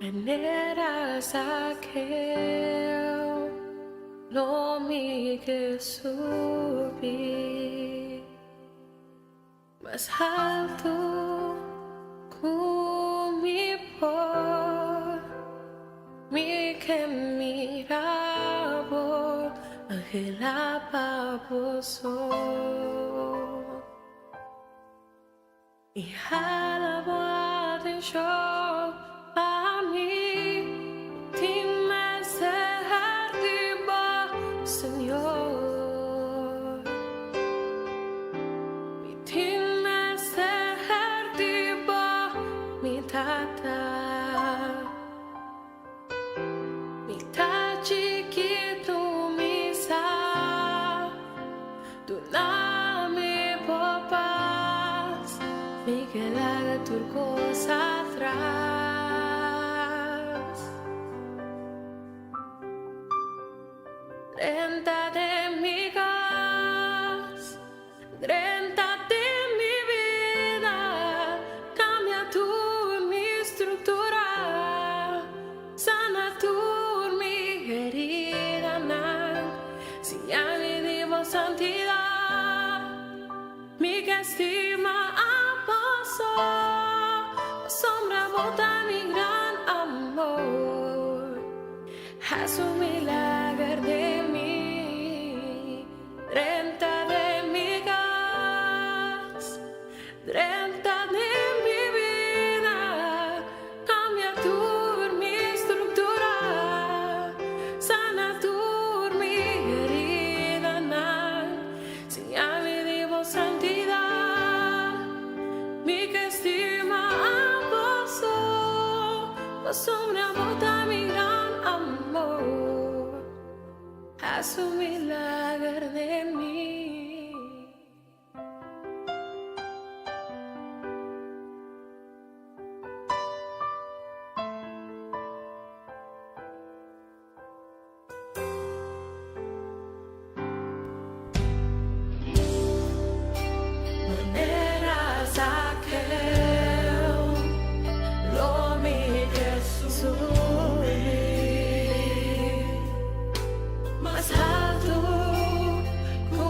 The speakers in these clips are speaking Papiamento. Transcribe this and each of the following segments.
Manera Zakeo, lo mi ke subi mas haltu ku mi por. Mi ke mira bo, anhelá pa bo so. I hala bo atenshon pa mi, mi tin mester di bo, Señor. Mi tin mester di bo, mi Tata. Mi ta chikitu mi sa, duna mi bo pas, mi ke laga tur kos atras. Drenta den mi kas. Drenta den mi bida, kambia tur mi struktura, sana tur mi heridanan, siña mi di bo santidat. Mi ke stima abo so, pasobra bo ta mi gran amor. Hasi un milager den mi. Drenta den mi kas, drenta den mi bida, kambia tur mi struktura, sana tur mi heridanan, siña mi di bo santidat. Mi ke stima abo so, pasobra bo ta mi gran amor. Hasi un milager den mi. Manera Zakeo, lo mi ke subi mas haltu ku.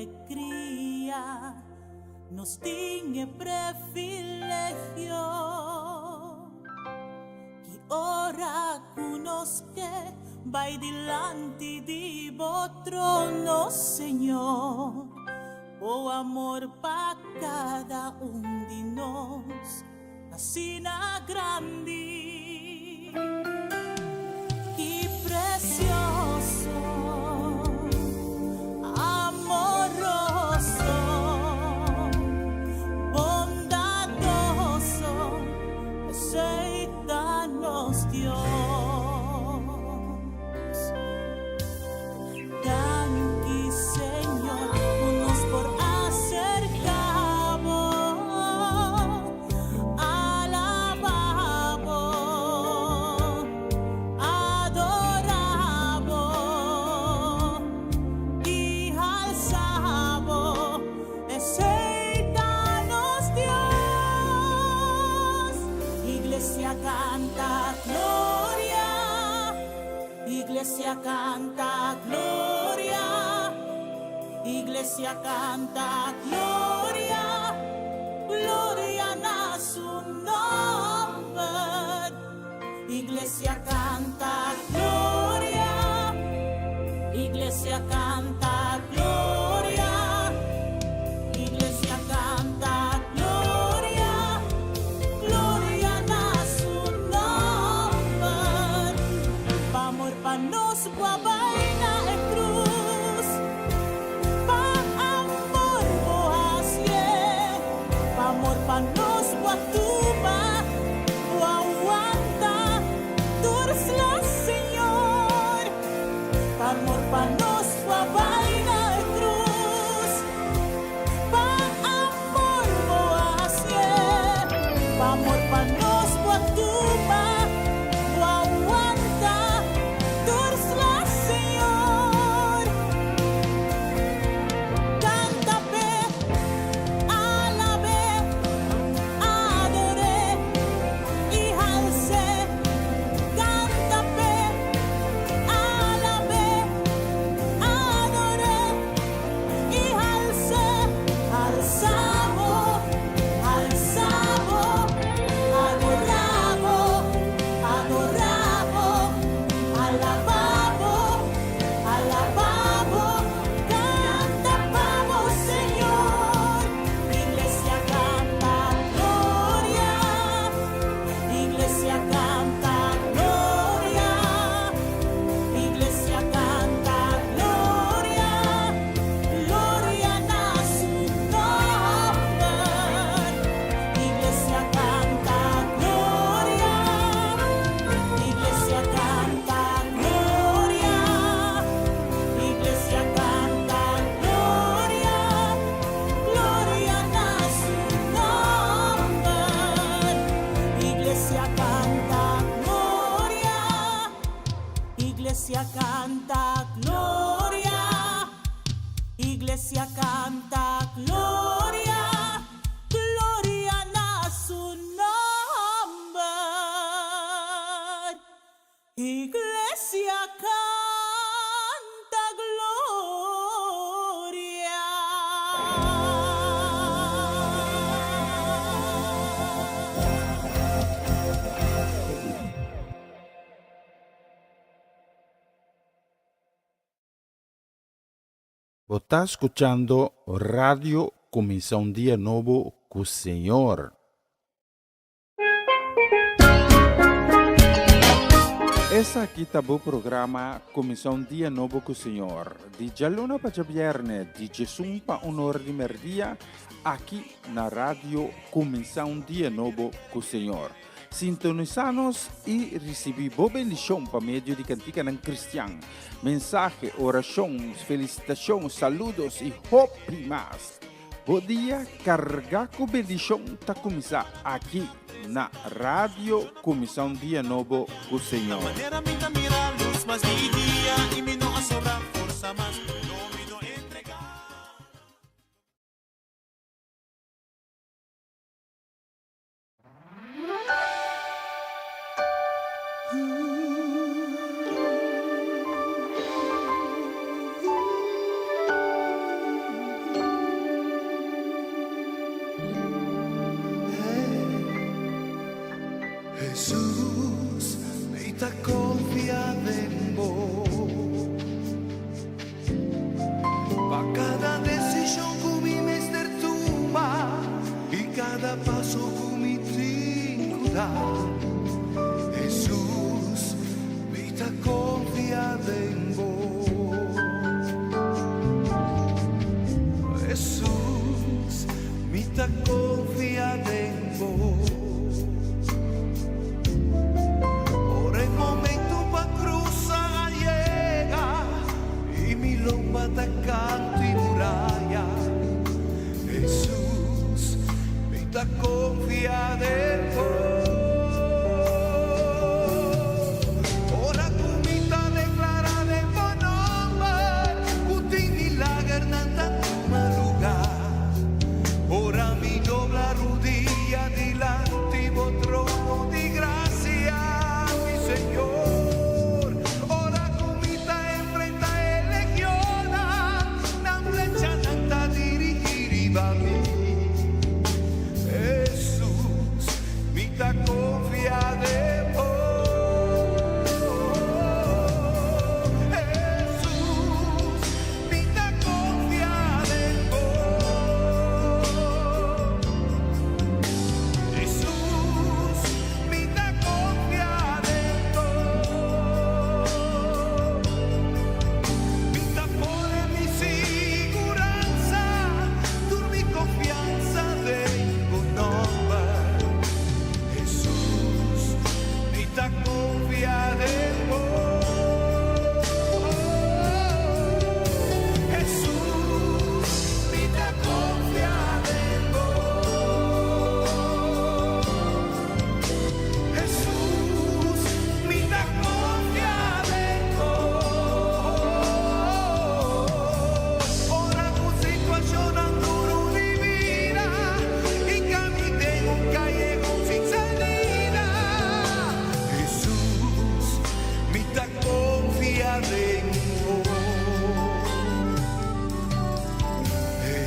alegria, nos tin e previlegio ki ora ku nos ke bai dilanti di bo trono, Señor. Bo amor pa kada un di nos ta asina grandi. Ki precioso, amoroso, bondadoso, esei ta nos Dios. Danki Señor ku nos por aserká bo, alabá bo, adorá bo i halsa bo. Esei ta nos Dios. Iglesia kanta gloria. Iglesia kanta gloria, Iglesia kanta gloria, gloria na su nòmber. Iglesia kanta gloria, Iglesia kanta gloria, Iglesia kanta gloria, gloria na su nòmber. Pa amor pa nos bo a bai na e krus, pa amor bo a hasié, pa amor pa nos bo a tuma, bo a wanta tur sla Señor, pa amor pa nos bo a bai na e krus, pa amor bo a hasié, pa amor pa nos bo a tuma, bo a wanta tur sla Señor. Kanta p'e, alab'é, ador'é i hals'é. Kanta p'e, alab'é, ador'é i hals'é. Halsa bo, halsa bo, adorá bo, adorá bo, alabá bo, alabá bo, kanta pa bo, Señor. Iglesia kanta gloria, Iglesia kanta gloria, Iglesia kanta gloria, gloria na su nòmber. Iglesia kanta gloria, Iglesia kanta gloria, Iglesia kanta gloria, gloria na su nòmber. Iglesia kanta gloria, Iglesia kanta gloria, Iglesia kanta gloria, gloria na su nòmber. Iglesia kanta gloria. Bo ta skuchando Radio Kuminsá un Dia Nobo ku Señor. Esaki ta bo programa Kuminsá un Dia Nobo ku Señor, di djaluna pa djabièrnè, di djesun pa un ora di mèrdia, aki na Radio Kuminsá un Dia Nobo ku Señor. Sintonisá nos i risibí bo bendishon pa medio di kantikanan kristian, mensahe, orashon, felisitashon, saludos i hopi mas. Bo dia kargá ku bendishon ta kuminsá aki na Radio Kuminsá un Dia Nobo ku Señor.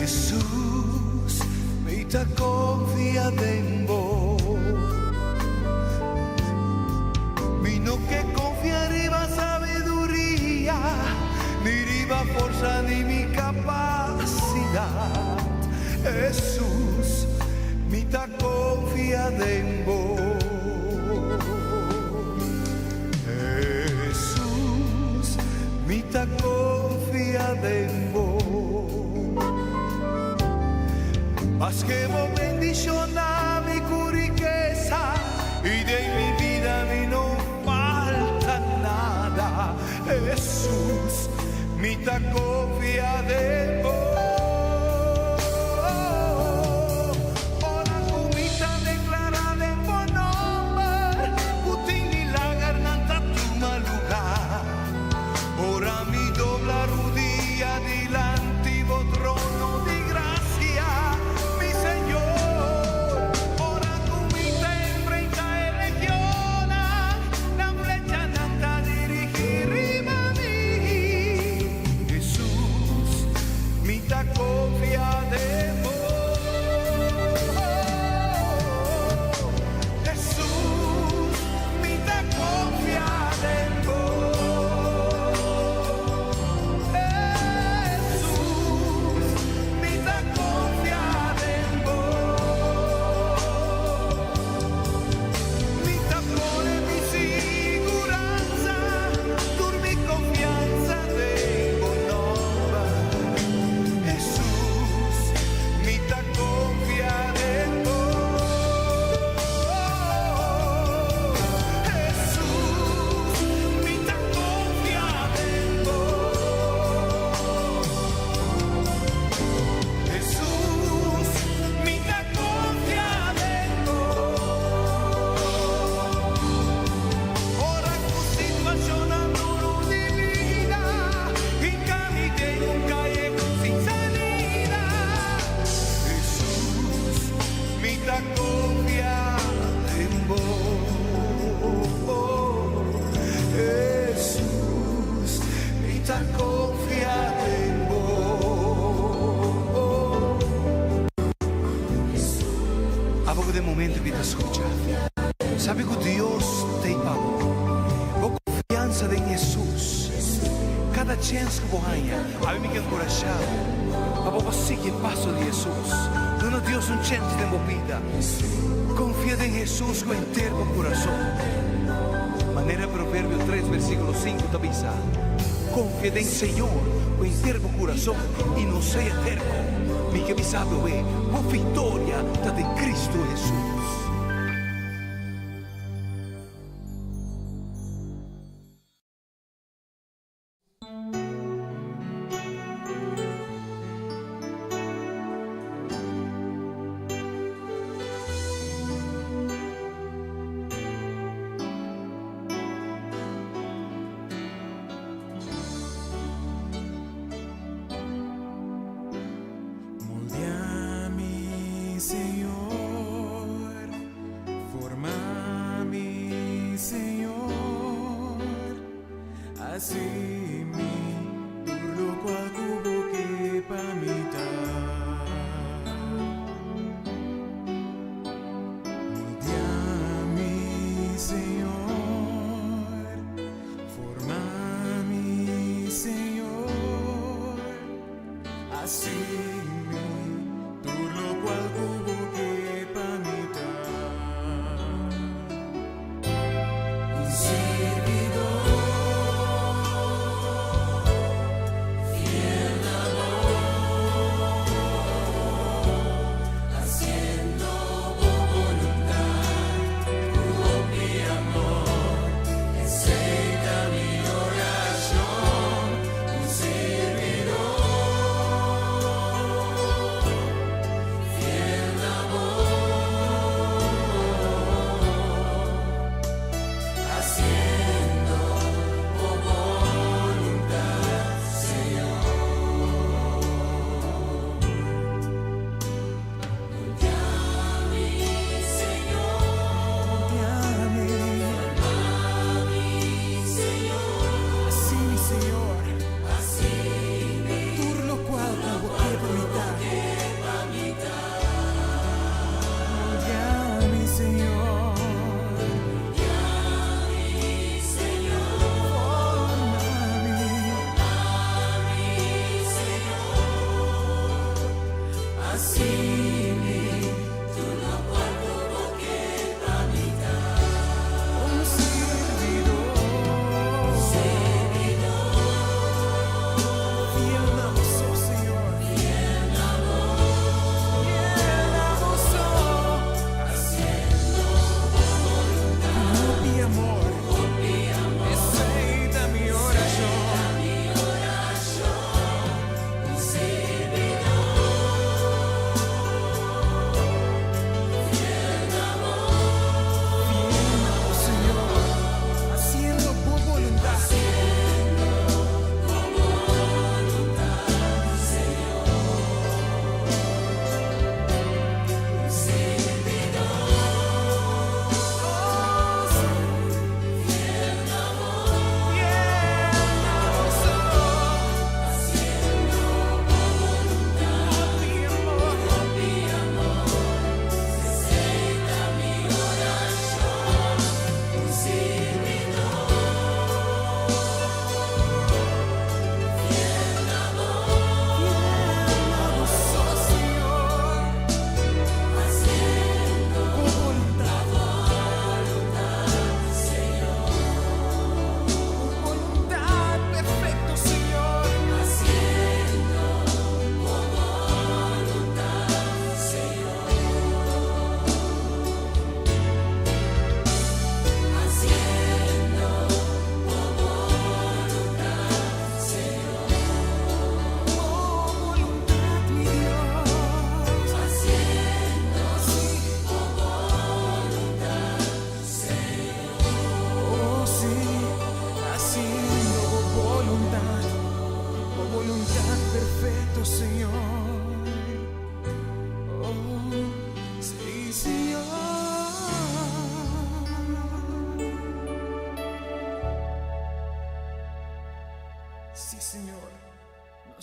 Jesus, mi ta konfia den bo. Mi no ke konfia riba sabiduria, ni riba forsa ni mi kapasidat. Jesus, mi ta konfia den bo. Jesus, mi ta konfia den bo. Maske bo bendishoná mi ku rikesa i den mi bida mi no falta nada. Jesus, mi ta konfia den bo. Ora ku mi ta deklará den bo nòmber, ku tin milagernan ta tuma lugá. Ora mi dobla rudia dilanti bo trono di grasia, mi Señor. Ora ku mi ta enfrentá e legionnan, nan flechanan ta dirigí riba mi. Jesus, mi ta konfia den bo. Jesus, mi ta konfia den bo. Jesus, mi ta konfia den bo. Mi ta pone mi siguransa, tur mi konfiansa den bo nòmber. Jesus, mi ta konfia den bo. Jesus, mi ta konfia den bo. Jesus, mi ta konfia den bo. Ora ku situashonnan duru di bida hinka mi den un kayehon sin salida. Jesus, mi ta konfia den bo. Jesus, mi ta konfia den bo. Abo ku den momento ku ta skucha. Sabi ku Dios t'ei pa bo. Bo konfiansa den Jesus. Kada chèns ku bo haña, ami mi ke enkurashá pa bo sigui e paso di Jesus. Duna Dios un chèns den bo bida. Konfia den Jesus ku henter bo kurason. Manera Proverbio 3, versíkulo 5 ta bisa. Konfia den Señor ku henter bo kurason i no sea terko. Mi ke bisa bo, bo viktoria ta den Kristu Jesus. Moldea mi, Señor, forma mi, Señor, hasi mi tur lokual ku bo ke pa mi ta. Moldea mi, Señor, forma mi, Señor, hasi mi tur lokual ku bo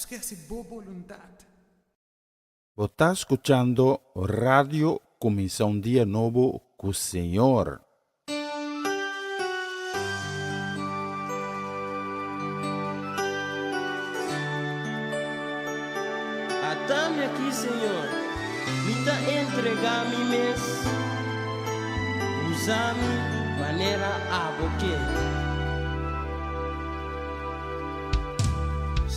Nos ke hasi bo boluntat. Bo ta skuchando Radio Kuminsá un Dia Nobo ku Señor. Atami aki, Señor, mi ta entregá mi mes, usa mi manera abo ke.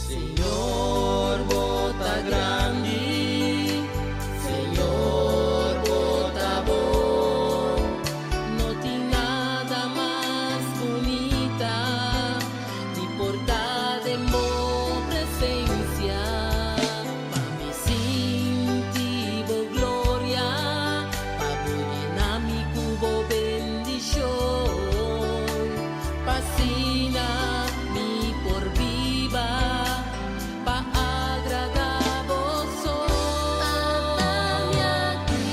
Señor, bo ta grandi, Señor, bo ta bon. No tin nada mas bunita di por ta den bo presencia. Pa mi sinti bo gloria, pa bo yena mi cu bo bendicion. Pa asina mi por biba pa agrada bo so. Atami aki,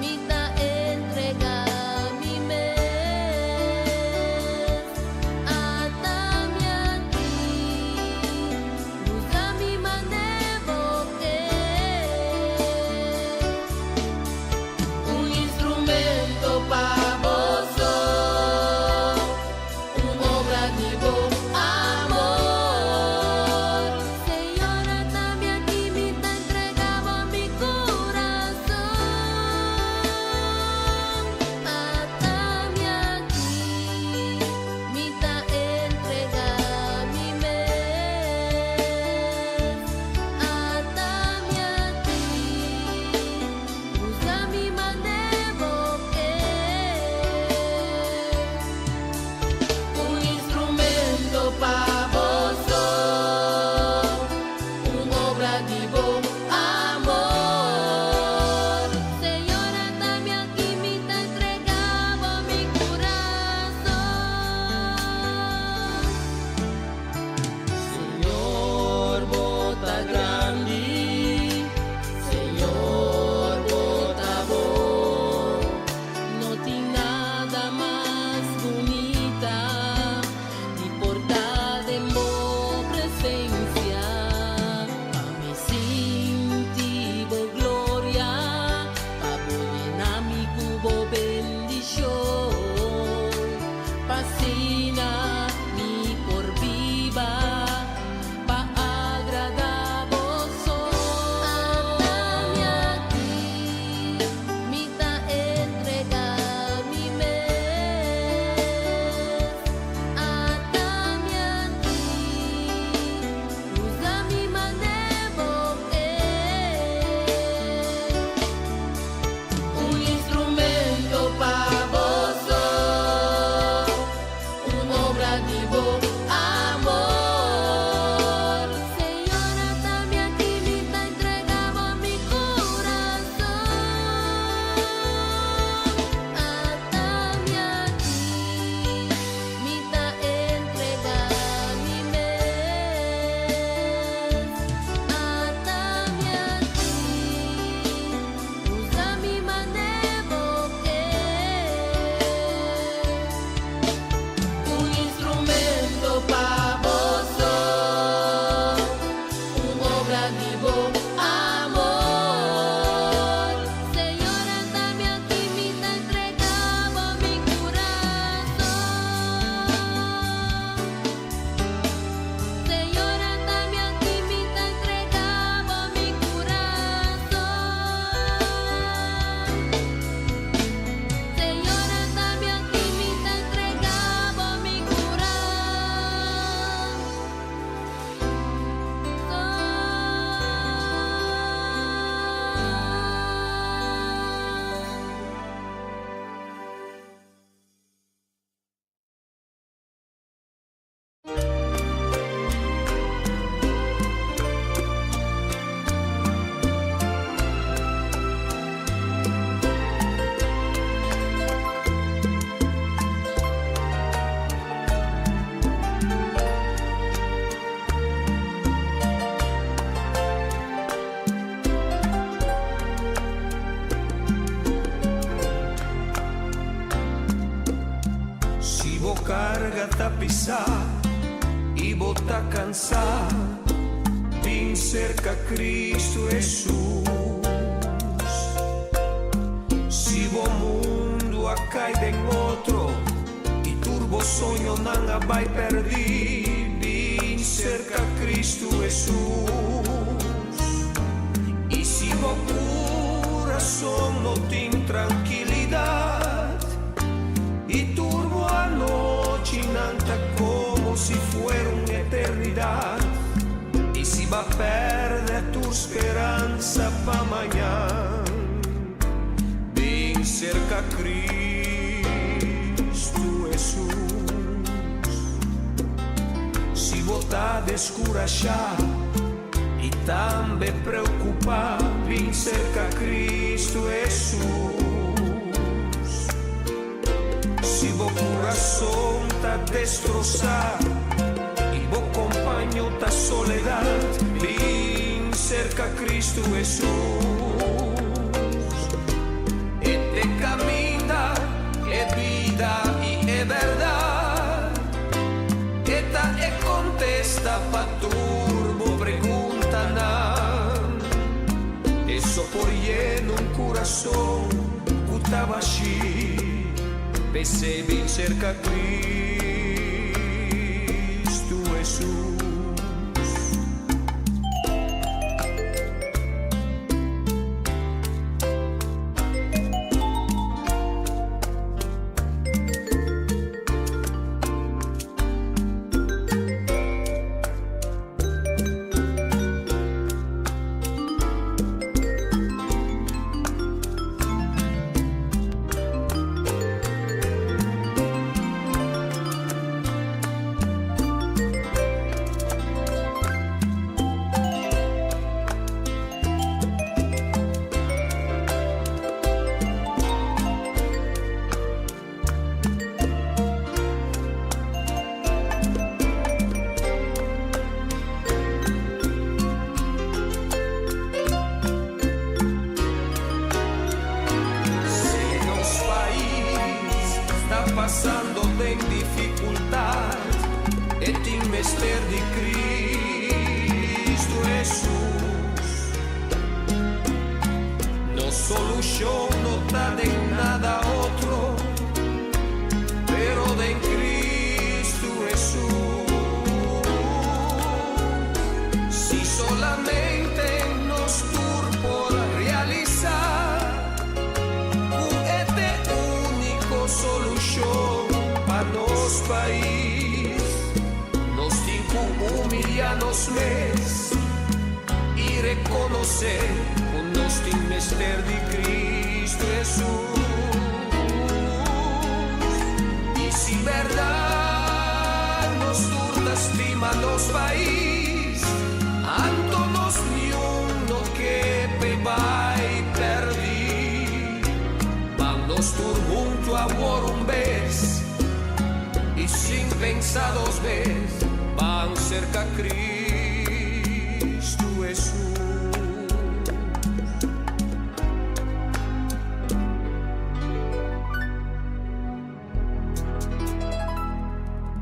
mi ta entrega mi mes. Atami aki, usa mi mane bo ke. Un instrumento pa bo so, un obra di bo amor. Señor, atami aki, mi ta entrega mi curason. Atami aki, mi ta entrega mi mes. Atami aki, usa mi mane bo ke. Un instrumento pa bo so, un obra di bo amor. Señor, atami aki, mi ta entrega mi curason. Señor, bo ta grandi, Señor, bo ta bon. No tin nada mas bunita di por ta den bo presencia. Pa mi sinti bo gloria, pa bo yena mi cu bo bendicion. Pa asina mi por biba pa agrada bo so. Atami aki, mi ta entrega mi mes. Atami aki, usa mi mane bo ke. Un instrumento pa bo so, un obra di bo amor. Señor, atami aki, mi ta entrega mi curason. Atami aki, mi ta entrega mi mes. Atami aki, usa mi mane bo ke. Un instrumento pa bo so, un obra di bo amor. Señor, atami aki, mi ta entrega mi curason. Señor, atami aki, mi ta entrega mi curason. Señor, atami aki, mi ta entrega mi curason. Si bo carga ta pisa y bo ta cansa. Bin serka Kristu Hesus. Si bo mundu a kai den otro i tur bo soñonan a bai pèrdí, bin serka Kristu Hesus. I si bo kurason no tin trankilidat i tur bo anochinan ta komo si fuera un eternidat, i si b'a pèrdè tur speransa pa mañan, bin serka Kristu Hesus. Si bo ta deskurashá i tambe preokupá, bin serka Kristu Hesus. Si bo kurason ta destrosá i bo kompaño ta soledat, bin serka Kristu Hesus. E t'e kaminda, e bida i e bèrdat. E ta e kontesta pa tur bo preguntanan. E so por yena un kurason ku ta bashí. P'esei bin serka Kristu Hesus. Si nos pais ta pasando den dificultad, e tin mester di Cristo Hesus. Nos solucion no ta den nada otro, pero den Cristo Hesus. Si solamente nos tur por realisa cu e t'e unico solucion pa nos pais, nos tin cu humilia nos mes i rekonosé ku nos tin mester di Kristu Hesus. I si bèrdat nos tur ta stima nos pais, anto nos niun no ke p'e bai pèrdí. Ban nos tur huntu awor un bes i sin pensa dos bes, ban serka Kristu. Cristo Hesus.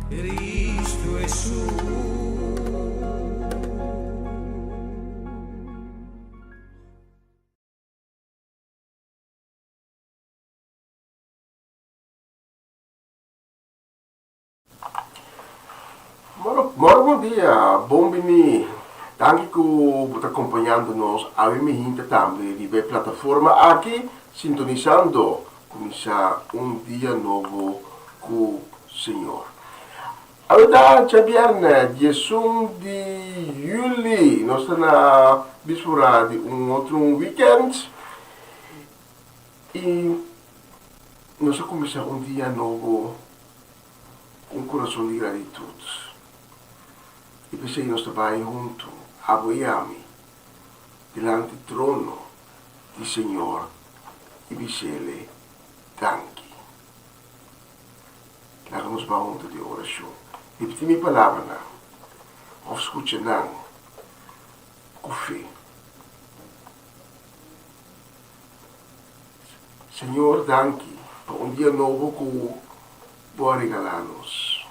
Cristo Hesus. Moro moro bon dia, bon bini. Danki ku bo ta kompañando nos awe mi hinta tambe riba e plataforma aki sintonisando kuminsá un dia nobo ku Señor. Awe ta djabièrnè diesun di yüli, nos ta na bispora di un otro un wikènt i nos a kuminsá un dia nobo. Ku un kurason di gratitut. I p'esei nos ta bai huntu, abo i ami, dilanti trono di Señor i bis'Ele danki. Laga nos bai huntu den orashon. Ripití mi palabranan òf skucha nan ku fe. Señor danki pa un dia nobo ku Bo a regalá nos.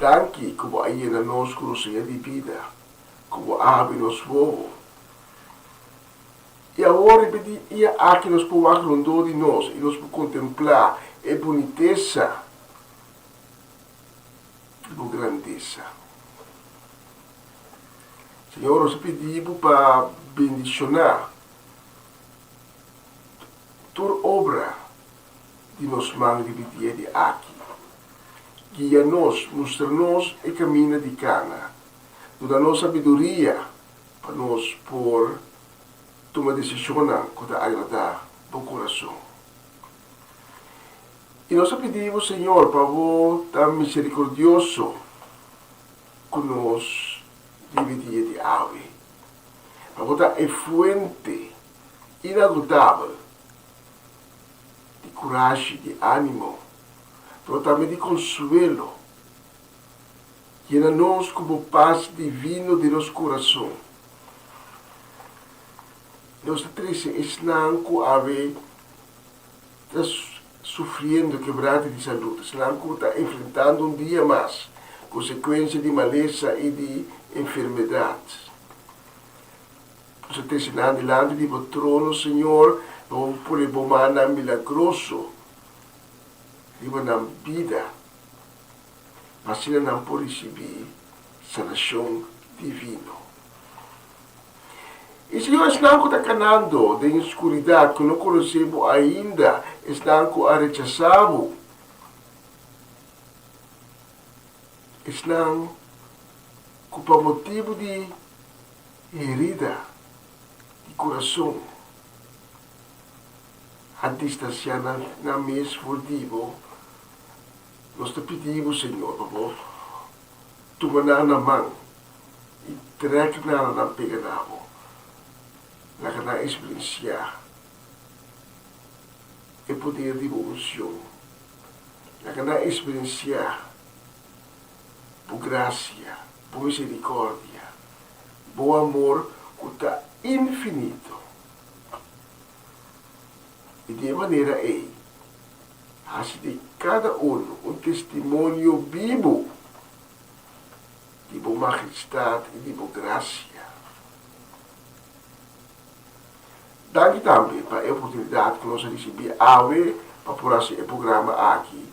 Danki ku Bo a yena nos ku rosea di bida. ku bo a habri nos wowo. I awor riba e dia aki nos por wak rondó di nos i nos por kontemplá e bunitesa di bo grandesa. Señor, nos ta pidi bo pa bendishoná tur obra di nos man riba e dia di aki. Guia nos, mustra nos e kaminda di kana. Duna nos sabiduria pa nos por tuma desishonnan ku ta agradá bo kurason. I nos ta pidi bo, Señor, pa bo ta miserikordioso ku nos riba e dia di awe, pa bo ta e fuente inagotabel di kurashi, di ánimo, pero tambe di konsuelo. Yena nos ku bo pas divino den nos kurason. Nos ta trese esnan ku awe ta sufriendo kebrante di salud, esnan ku ta enfrentando un dia mas konsekuensia di malesa i di enfermedat. Nos ta trese nan dilanti di bo trono, Señor, pa bo pone bo mannan milagroso riba nan bida. pa asina nan por risibí sanashon divino. I Señor, esnan ku ta kanando den skuridat, ku no konosé bo ainda, esnan ku a rechasá bo, esnan ku pa motibu di herida di kurason a distansiá nan mes for di bo, Nos ta pidi bo, Señor, pa bo tuma nan na man i trek nan na nan pega na bo. Laga nan eksperensiá e poder di bo unshon. Laga nan eksperensiá bo grasia, bo miserikòrdia, bo amor ku ta infinito. I di e manera ei, hasi di kada unu un testimonio bibu di bo majestat i di bo grasia. Danki tambe pa e oportunidat ku nos a risibí awe pa por hasi e programa aki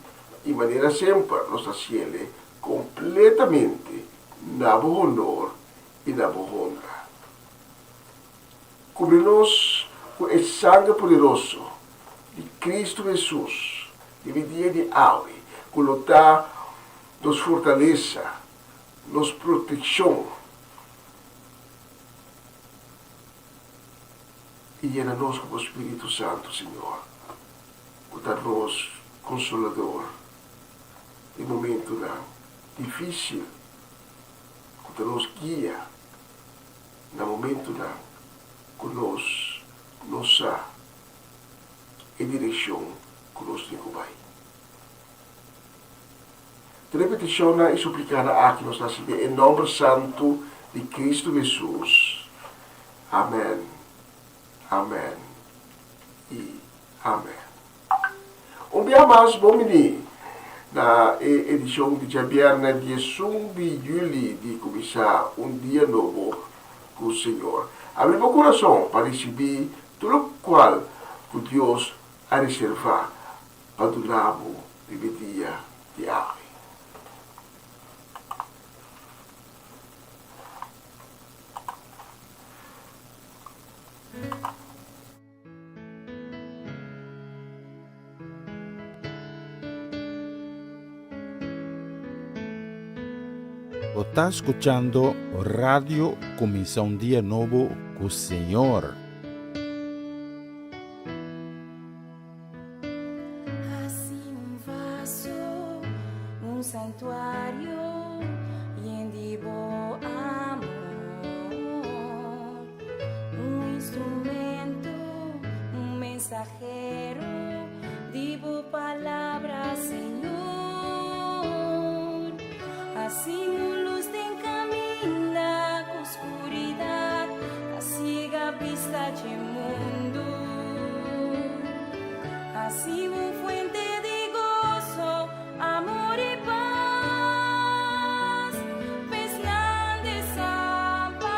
i manera semper nos ta hasiele kompletamente na bo honor i na bo honra. Kubri nos ku e sanger poderoso di Kristu Hesus riba e dia di awe, ku lo ta nos fortalesa, nos protekshon, i yena nos ku bo Spiritu Santu, Señor, ku ta nos Konsolador den momentunan difísil, ku ta nos guia. Na momentunan ku nos no sa e direkshon ku nos tin ku bai. Tur e petishonnan i suplikanan aki nos ta hasi den e nòmber santu di Kristu Hesus. Amèn, amèn i amèn. Un bia mas bon bini na e edishon di djabièrnè diesun di yüli di Kuminsá un Dia Nobo ku Señor. Abri bo kurason pa risibí tur lokual ku Dios a reservá pa duna bo riba e dia di awe. Bo ta skuchando Radio Kuminsá un Dia Nobo ku Señor. Hasi un vaso, un santuario yen di bo amor. Un instrumento, un mensahero di bo palabra, Señor. Hasi un luz den caminda cu oscuridad ta ciega bista dje mundo. Hasi un fuente di gozo, amor y paz p'esnan desampará.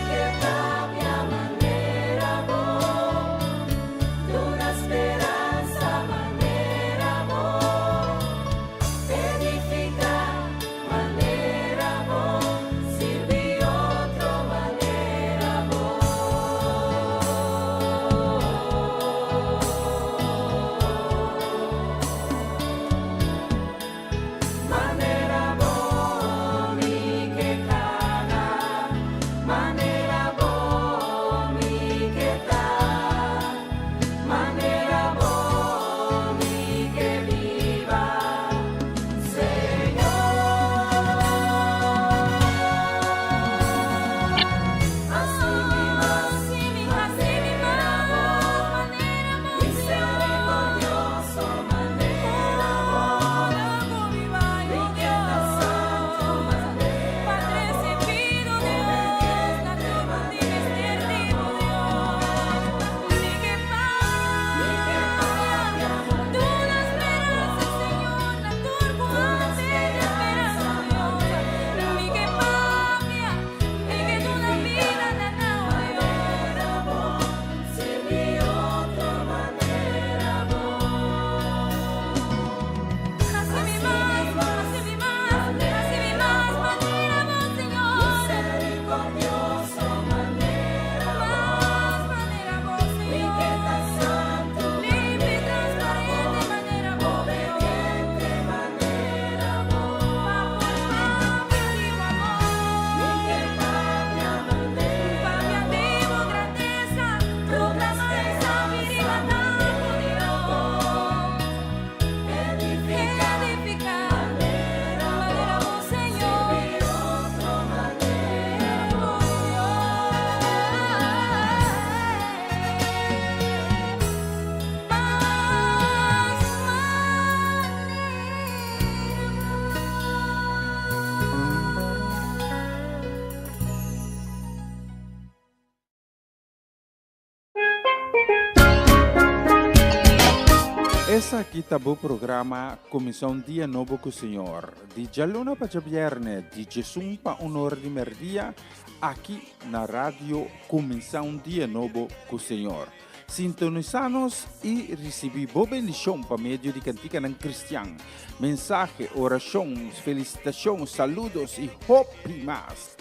ke papia manera bo, duna speransa manera bo, edifiká manera bo, sirbi otro manera bo. Manera bo mi ke kana, manera bo mi ke ta, manera bo mi ke biba, Señor. Hasi mi mas, hasi mi mas, manera bo, misericordioso, manera bo, santo, manera bo, Esaki ta bo programa Kuminsá un Dia Nobo ku Señor, di djaluna pa djabièrnè di djesun pa un ora di mèrdia, aki na Radio Kuminsá un Dia Nobo ku Señor. Sintonisá nos i risibí bo bendishon pa medio di kantikanan kristian, mensahe, orashon, felisitashon, saludos i hopi mas.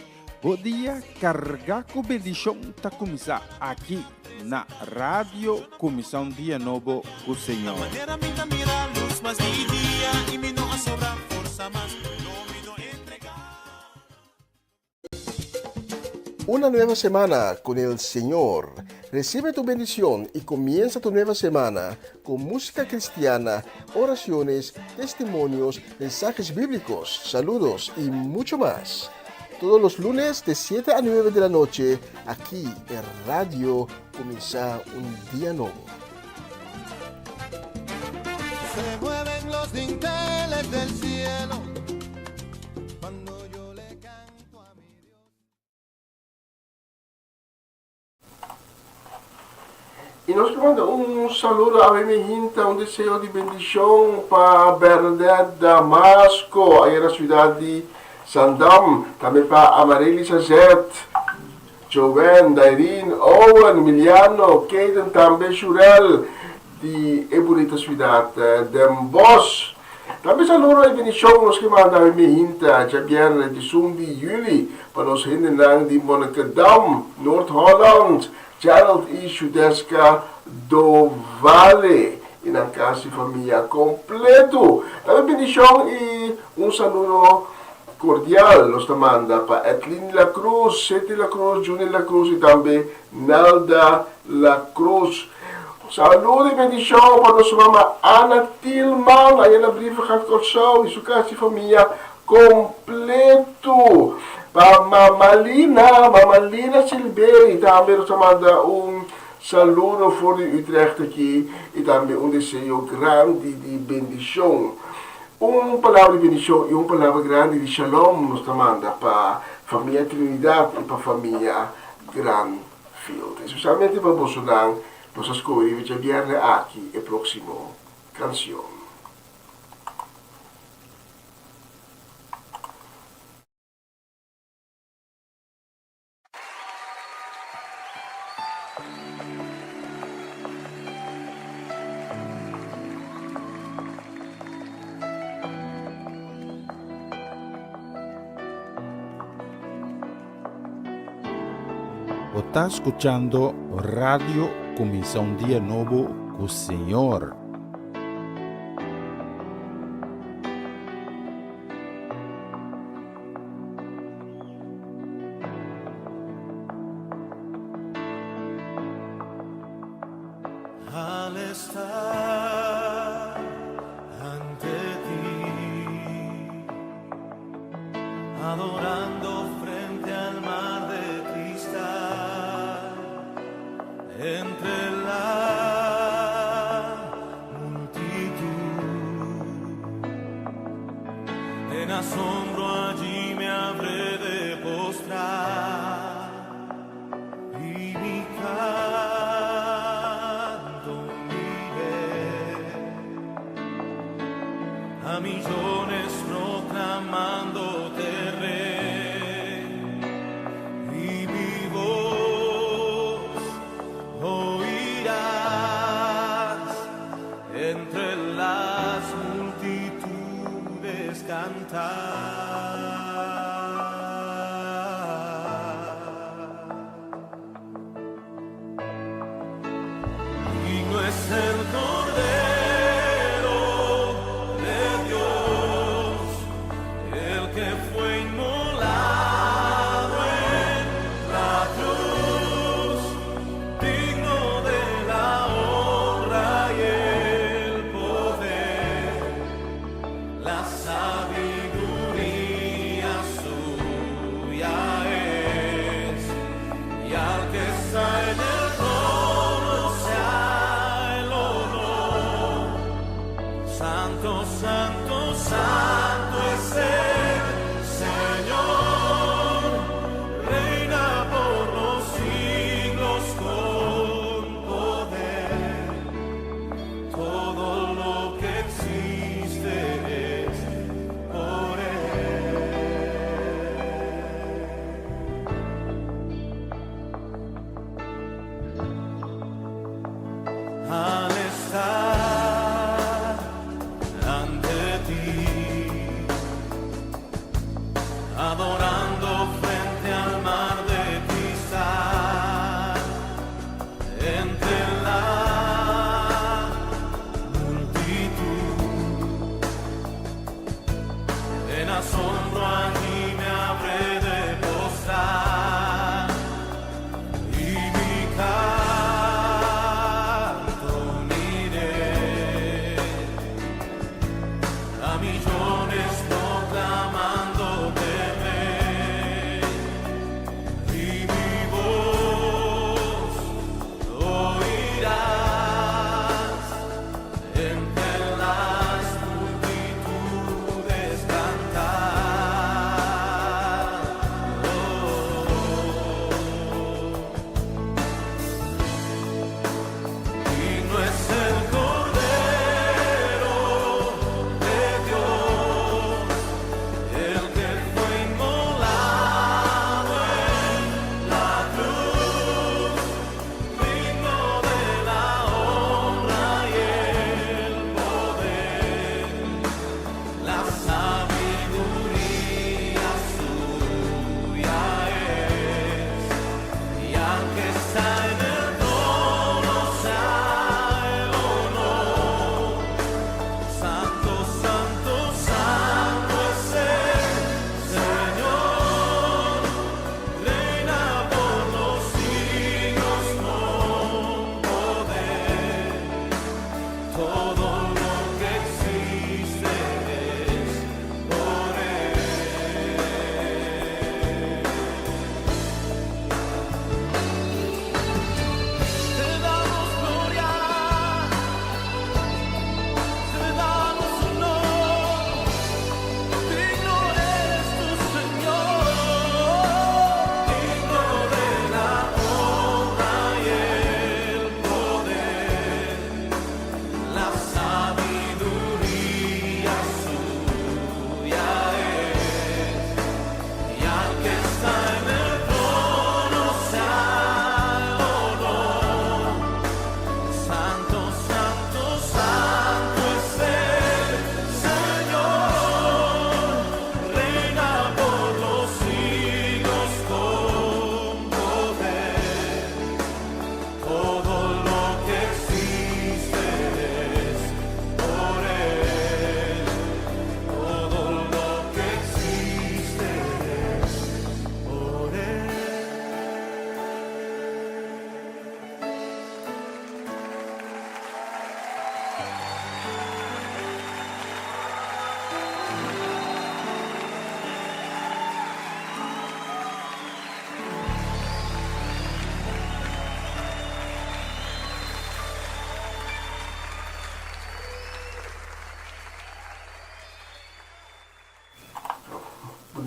Bo dia kargá ku bendishon ta kuminsá aki na Radio Kuminsá un Dia Nobo ku Señor. Una nueva semana con el Señor. Recibe tu bendición y comienza tu nueva semana con música cristiana, oraciones, testimonios, mensajes bíblicos, saludos y mucho más. Todos los lunes de 7 a 9 de la noche, aquí en Radio Comienza un Día Nuevo. Se mueven los dinteles del cielo cuando yo le canto a mi Dios. I nos ke manda un saludo awe mi hinta, un deseo di bendishon pa Bernadette Damasco aya na siudat di Zandam, tambe pa Amarelisa Zet, Joanne, Dairine, Owen, Miliano, Kaden tambe Shurel di e bunita siudat Den Bosch. Tambe saludo i bendishon nos ke manda awe mi hinta djabièrnè diesun di yüli pa nos hendenan di Monnikendam, Noord-Holland, Gerald i Shudeska Dovale i nan kas i famia kompletu. Tambe bendishon i un saludo kordial nos ta manda pa Edlin La Cruz, Seti La Cruz, Juni La Cruz i tambe Nalda La Cruz. Saludo i bendishon pa nos mama Ana Tilman aya na Brievengat Kòrsou i su kas i famia Completo pa Mama Lina, Mama Lina Silberi tambe nos ta manda un saludo for di Utrecht aki y tambe un deseo grandi di bendicion. Un palabra di bendicion y un palabra grandi di shalom nos ta manda pa famia Trinidad y pa famia Granfield. Especialmente pa bosonan nos a scoge riba djabierne aki e proximo cancion. Bo ta skuchando Radio Kuminsá un Dia Nobo ku Señor. Al estar ante ti, adorando frente al mar de cristal, entre la multitud, en asombro allí me habré de postrar y mi canto uniré a millones proclamándote rey y mi voz oirás.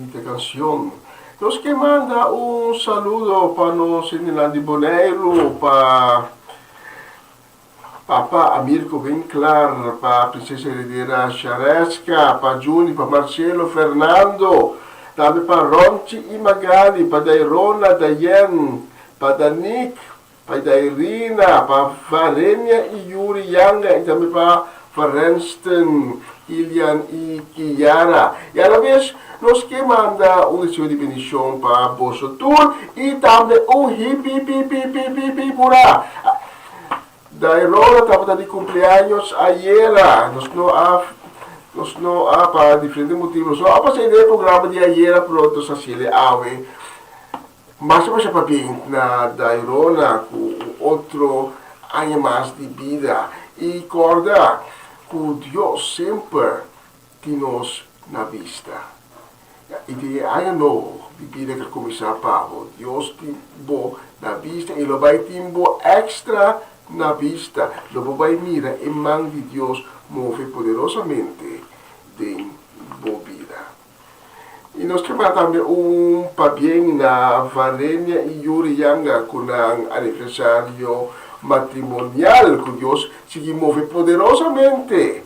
Bunita kanshon. Nos ke manda un saludo pa nos hendenan di Boneiru, pa Papa Amirko Winklar, pa Prinsesa Heredera Shareska, pa Juni, pa Marcelo, Fernando, tambe pa Ronchi i Magali, pa Dairona, Dayen, pa Danik, Pa Dairina, pa Varenia i Yuri Yanga i tambe pa Varenston, Kilian i Kiara. I alabes nos ke manda un deseo di bendishon pa boso tur i tambe un hipipipipipipip hurá! Dairona tabata di kumpleaños ayera. Nos no a nos no a pa diferente motibu nos no a pasa e den e programa di ayera pero nos a hasiel awe. Mas a masha pabien na Dairona ku un otro aña mas di bida i kòrda ku Dios semper tin nos na bista. I den e aña nobo di bida ku a kuminsá pa bo, Dios tin bo na bista i lo bai tin bo èkstra na bista. Lo bo bai mira e man di Dios move poderosamente den bo bida. I nos ke manda tambe un pabien na Varenia i Yuri Yanga ku nan aniversario matrimonial. Ku Dios sigui move poderosamente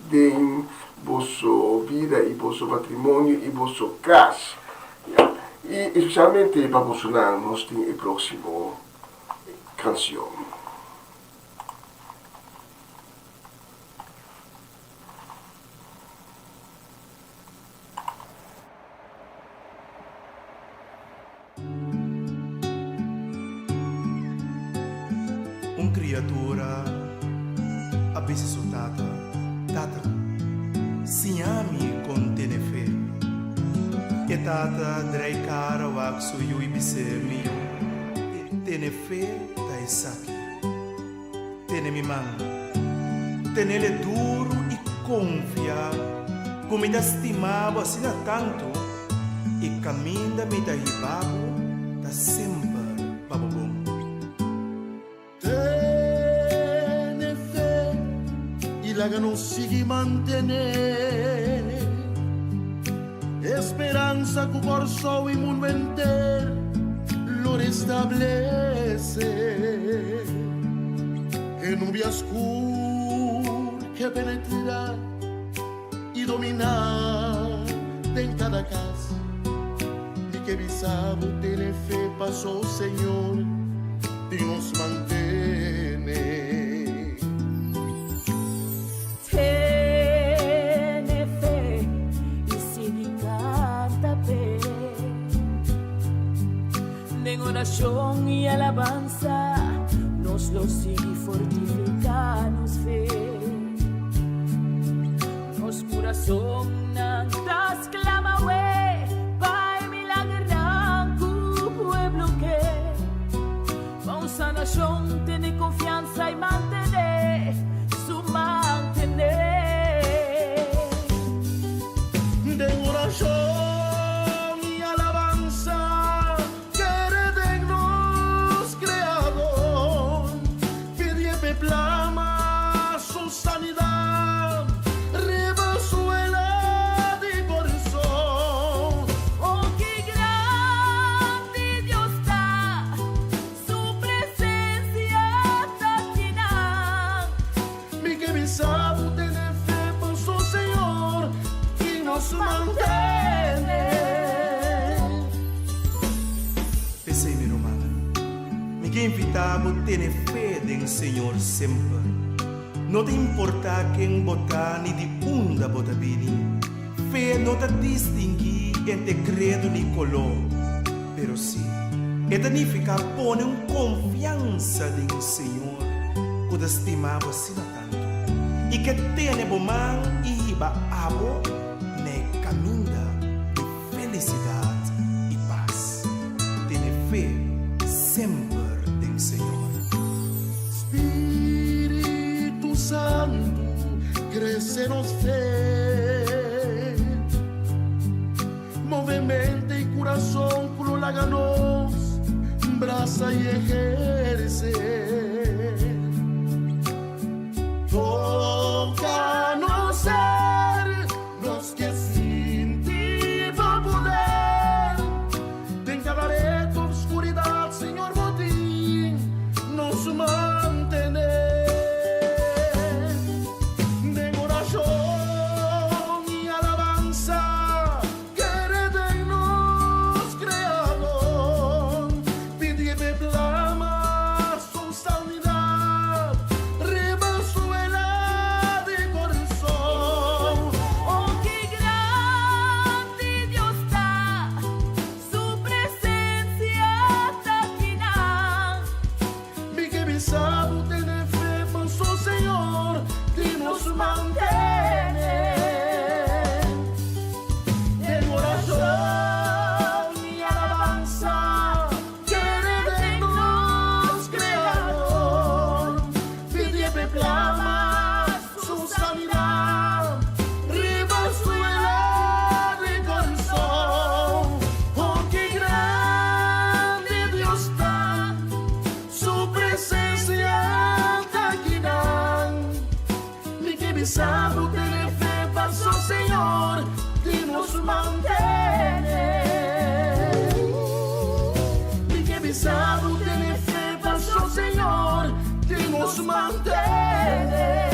den boso bida i boso matrimonio i boso kas. I espesialmente pa bosonan nos tin e próksimo kansion. Un kriatura a bisa su tata, Tata, siña mi kon tene fe. E tata drei kara wak su yu i bis'é, Mi yu, tene fe ta esaki. Tene mi man, tenele duru i konfia ku mi ta stima bo asina tantu i kaminda mi ta hiba bo ta semper pa bo bon. Tene fe i laga nos sigui mantené e speransa ku Kòrsou i mundu henter lo restablesé. E nubia skur ke penetrá i dominá den kada kas. Mi ke bisa bo tene fe paso Señor tin nos mantene. Tene fe i sigui kanta p'e. Den orashon i alabansa nos lo sigui fortifiká nos fe. Nos kurasonnan ta sklama we pa e milagernan ku pueblo ke. Pa un sanashon tene konfiansa i mantené su mantené. Den orashon i alabansa kere den nos Kreador, pidié p'e plama su sanidat riba suela di korason. Oh, ki grandi Dios ta, su presencia ta kinan. Mi ke bisa bo tene fe paso Señor i nos mantene. P'esei, mi rumannan, mi ke invitá bo tene fe den Señor semper. No ta importá ken bo ta ni di unda bo ta bini. Fe no ta distinguí entre kredo ni koló, pero sí e ta nifiká pone un konfiansa den Señor ku ta stima bo asina tantu i ke tene bo man i hiba abo na e kaminda di felisidat i pas. Tene fe semper den Señor. Spiritu Santu, krese nos fe. Move mente i kurason ku lo laga nos brasa i ehersé. Toka nos ser, nos ke sinti bo poder. bisa bo tene fe paso Señor di nos mantene. Mi ke bisa bo tene fe paso Señor di nos mantene.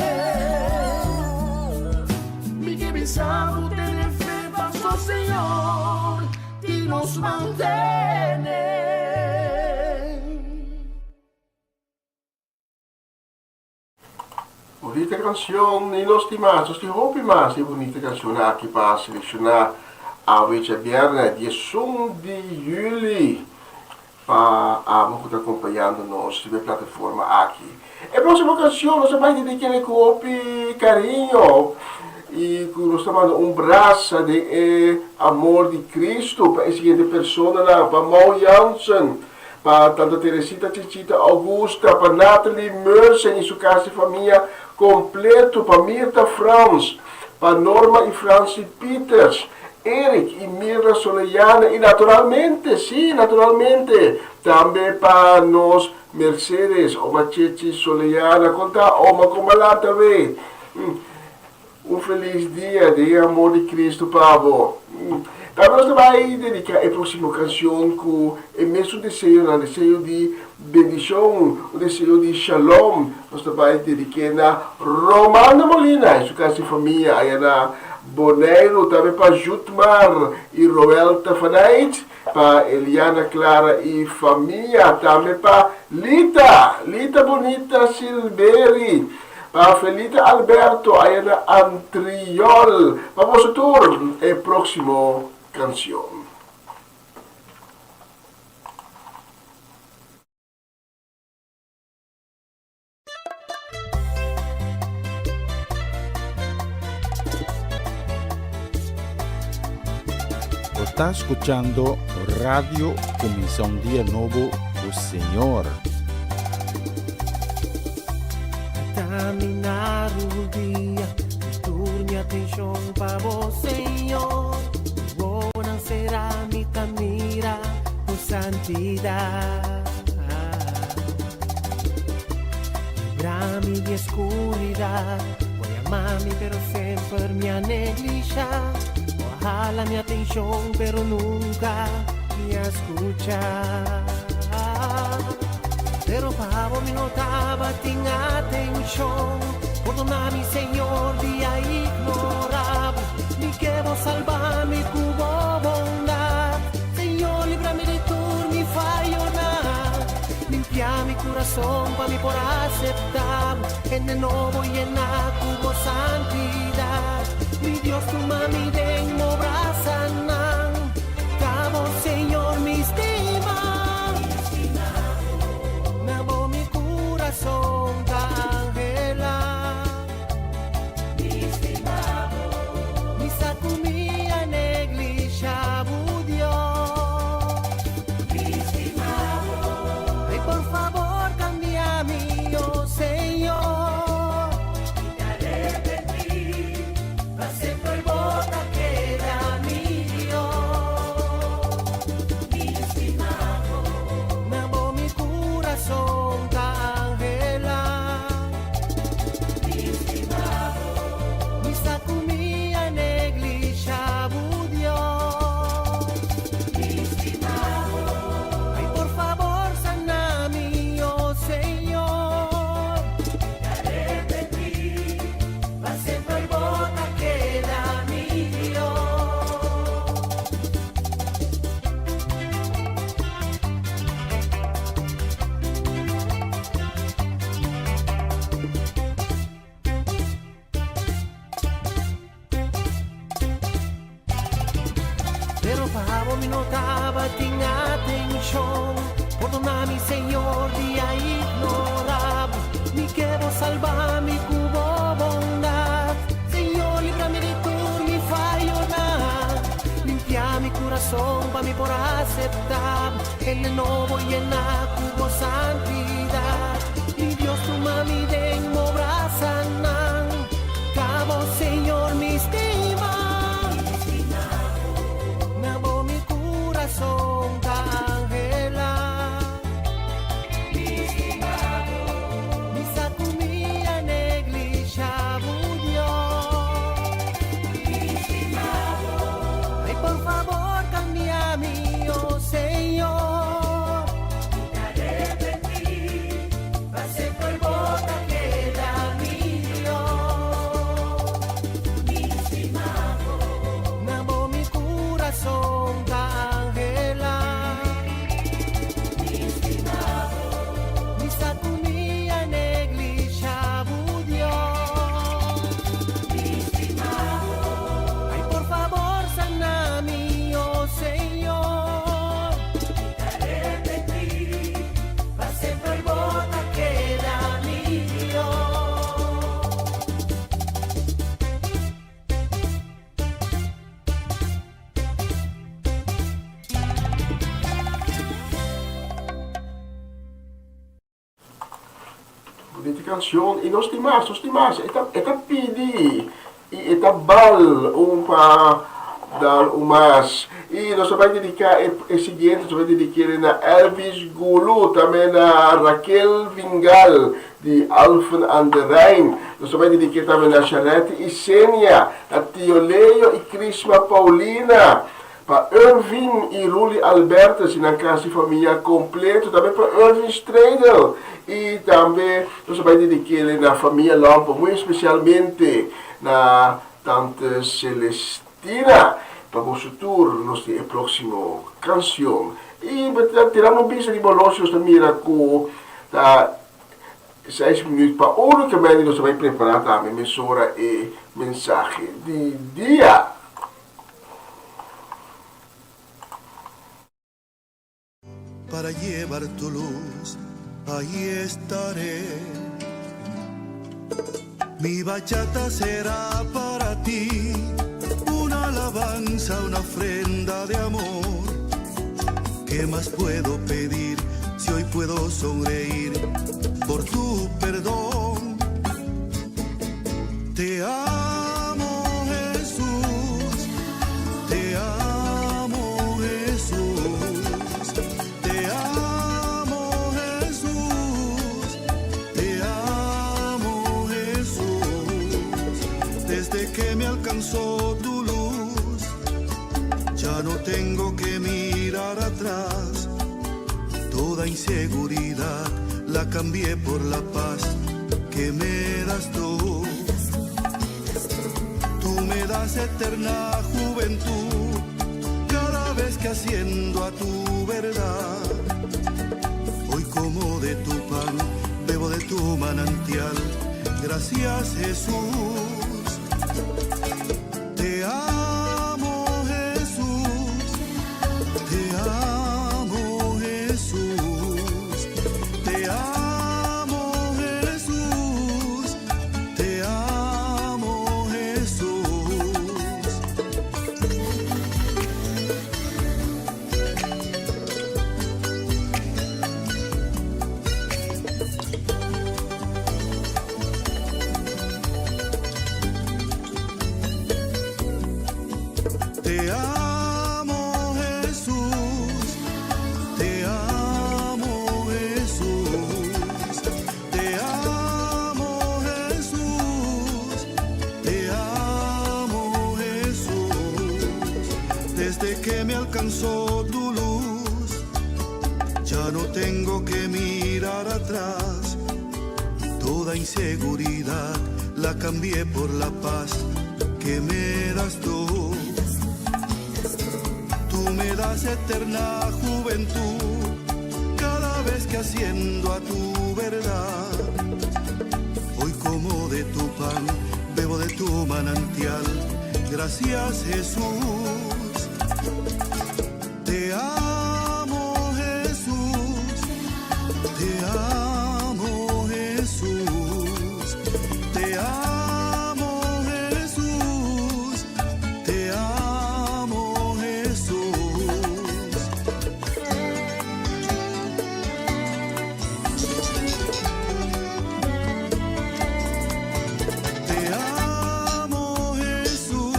Mi ke bisa bo tene fe paso Señor di nos mantene. Bunita cancion y nos tin mas, nos tin hopi mas di bunita cancion aki pa selecciona awe djabierne 11 di juli pa abo cu ta acompañando nos riba e plataforma aki. E proximo cancion nos ta bay dedic'e cu hopi cariño y cu nos ta manda un brasa den e amor di Cristo pa e siguiente personanan, pa Mau Jansen, Pa Tanta Teresita Chichita Augusta, pa Natalie Mersen y su casa y famia completo, pa Mirta Frans, pa Norma y Francie Pieters, Eric y Mirna Soleyana y naturalmente, sí, naturalmente, tambe pa nos Mercedes, Oma Chechi Soleyana, con ta Oma con malanta we? Un felis dia den e amor di Cristo pa bo. Tambe nos ta bai dedica e proximo cancion cu e mesun deseonan, deseo di bendicion, un deseo di shalom. Nos ta bai dedique na Romanda Molina y su casa y famia aya na Boneiru, tambe pa Jutmar y Roel Tafanait, pa Eliana Clara y famia, tambe pa Lita, Lita Bonita Silberi, Pa Felita Alberto aya na Antriol. Pa boso tur e proximo cancion. Bo ta scuchando Radio Cuminsa un Dia Nobo cu Señor. Ta mi narudia, tur mi atenshon pa bo, Señor. Mi wowonan será, mi ta mira bo santidat. Libra mi di e skuridat, bo a yama mi pero semper mi a neglisha. Bo a hala mi atenshon pero nunka mi a skucha. Pero pa bo mi no tabatin atenshon. Pordona mi, Señor, di a ignora bo. Mi ke bo salba mi ku bo bondat. Señor, libra mi di tur mi fayonan. Limpia mi kurason pa mi por aseptá bo. Hende nobo yena ku bo santidat. Mi Dios, tuma mi den bo brasanan. Ta bo, Señor, mi stima. Na bo mi kurason ta anhelá. Mi sa ku mi a neglishá bo, Dios. Ay, por fabor, kambia mi, oh Señor. Pa semper bo ta keda mi Dios. Na bo mi kurason ta anhelá. Mi sa ku mi a neglishá bo, Dios. Ay, por fabor, sana mi, oh Señor. Pa semper bo ta keda mi Dios. Pero pa bo mi no tabatin atenshon. Pordona mi, Señor, di a ignora bo. Mi ke bo salba mi ku bo bondat. Señor, libra mi di tur mi fayonan. Limpia mi kurason pa mi por aseptá bo. Hende nobo yena ku bo santidat. Mi Dios, tuma mi den bo brasanan. Ta bo, Señor, mi stima. Na bo mi kurason ta anhelá. Mi sa ku mi a neglishá bo, Dios. Bunita cancion y nos tin mas, nos tin mas. E ta, e ta pidi y e ta bal un pa dal un mas. Y nos ta bay dedica e, e siguiente, nos ta bay dediquele na Elvis Gulu, tambe na Raquel Vingal di Alphen aan de Rijn. Nos ta bay dedique tambe na Charette y Senia, na Tio Leo y Crisma Paulina. Pa Irvin y Rully Albertus y nan casi famia completo, tambe pa Irvin Stradel y tambe nos a bay dedikele na famia Lompo, muy especialmente na tante Celestina. Pa boso tur nos tin e proximo cancion. Y bo ta tirando un bista riba oloshi nos ta mira cu ta seis minuut pa unu ke mende nos ta bay prepara tambe mesora e mensahe di dia. Para llevar tu luz, ahí estaré. Mi bachata será para ti una alabanza, una ofrenda de amor. ¿Qué más puedo pedir si hoy puedo sonreír por tu perdón? Te amo Jesús, te amo Jesús, te amo Jesús, te amo Jesús. Desde que me alcanzó tu luz, ya no tengo que mirar atrás. Toda inseguridad la cambié por la paz que me das tú. Tú me das eterna juventud cada vez que haciendo a tu verdad. Hoy como de tu pan, bebo de tu manantial. Gracias Jesús. Te amo Jesús. Te amo Jesús. Te amo Jesús. Te amo Jesús. Te amo Jesús, te amo Jesús, te amo Jesús, te amo Jesús. Desde que me alcanzó tu luz, ya no tengo que mirar atrás. Toda inseguridad la cambié por la paz que me das tú. Tú me das eterna juventud cada vez que haciendo a tu verdad. Hoy como de tu pan, bebo de tu manantial. Gracias Jesús. Te amo Jesús. Te amo Jesús. Te amo Jesús. Te amo Jesús. Te amo Jesús,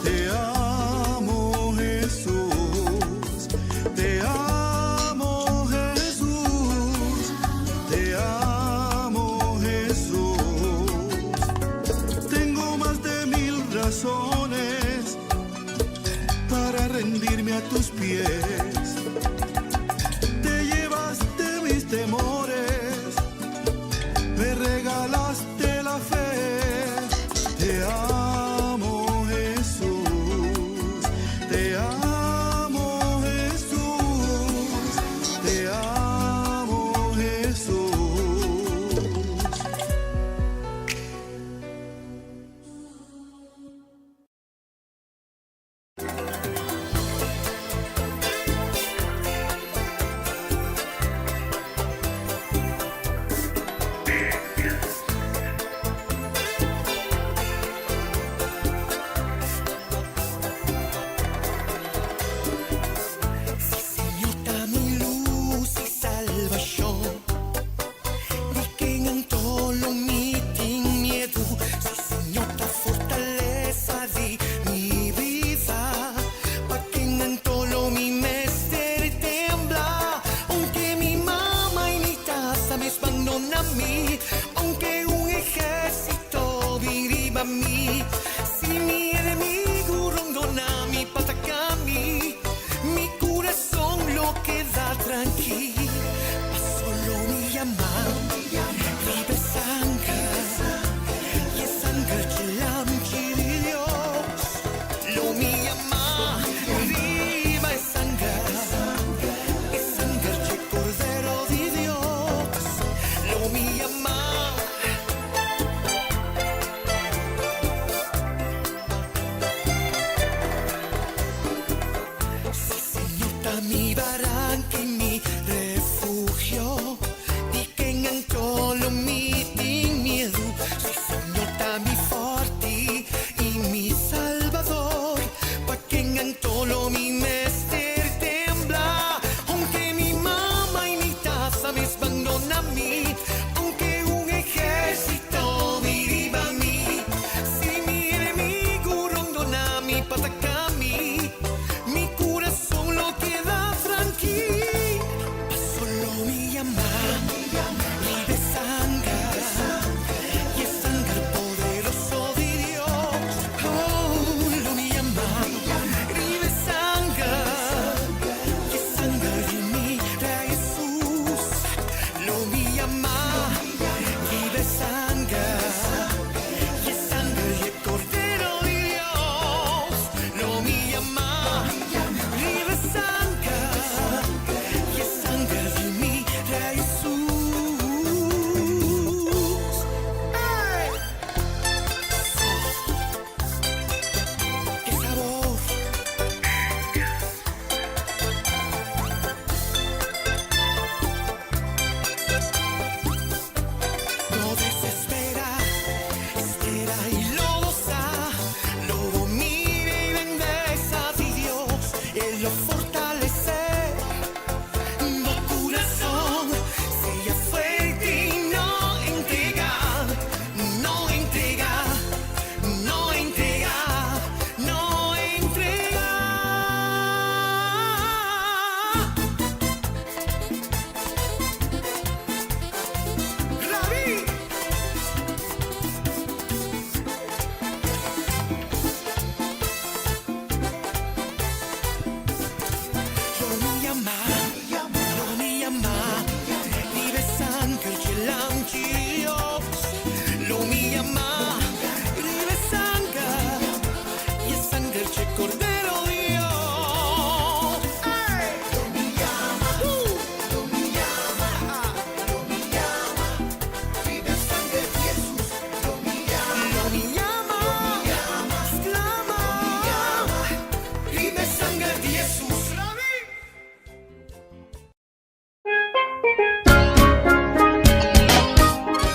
te amo Jesús, te amo Jesús, te amo Jesús. Tengo más de mil razones para rendirme a tus pies. Te llevaste mis temores, me regalaste la fe. Te amo Jesús, te amo Jesús, te amo Jesús.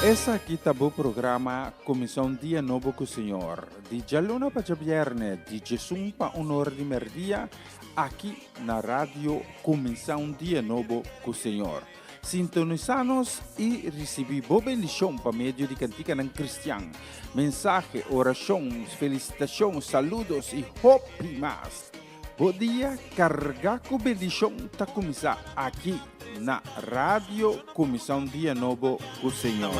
Esaki ta bo programa Kuminsá un Dia Nobo ku Señor, di djaluna pa djabièrnè, di djesun pa un ora di mèrdia, aki na Radio Kuminsá un Dia Nobo ku Señor. Sintonisá nos i risibí bo bendishon pa medio di kantikanan kristian, mensahe, orashon, felisitashon, saludos i hopi mas. Bo dia kargá ku bendishon ta kuminsá aki na Radio Kuminsá un Dia Nobo ku Señor.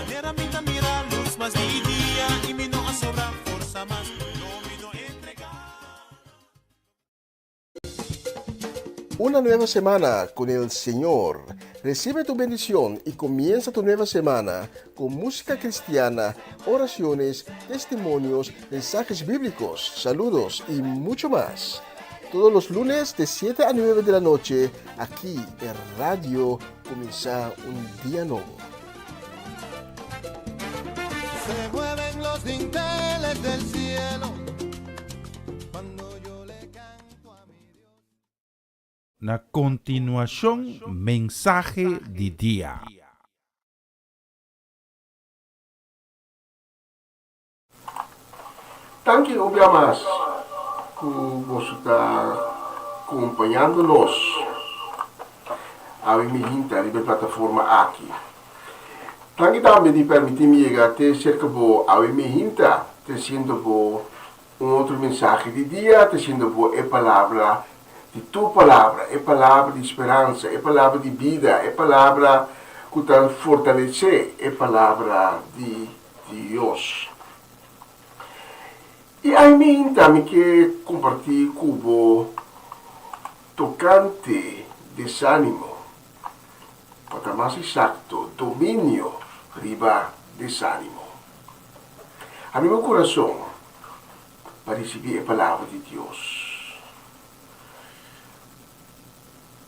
Una nueva semana con el Señor. Recibe tu bendición y comienza tu nueva semana con música cristiana, oraciones, testimonios, mensajes bíblicos, saludos y mucho más. Todos los lunes de 7 a 9 de la noche, aquí en Radio Comienza un Día Nuevo. Se mueven los dinteles del cielo cuando yo le canto a mi Dios. Na kontinuashon mensahe di dia. Danki un bia mas ku boso ta kompañando nos awe mi hinta riba e plataforma aki. Danki tambe di permití mi yega te serka bo awe mi hinta tresiendo bo un otro mensahe di dia, tresiendo bo e palabra di tu palabra, e palabra di speransa, e palabra di bida, e palabra ku ta fortalesé, e palabra di Dios. I ainda mi ke kompartí ku bo tokante desánimo. Pa ta. mas eksakto, dominio riba desánimo. Habri bo kurason pa risibí e Palabra di Dios.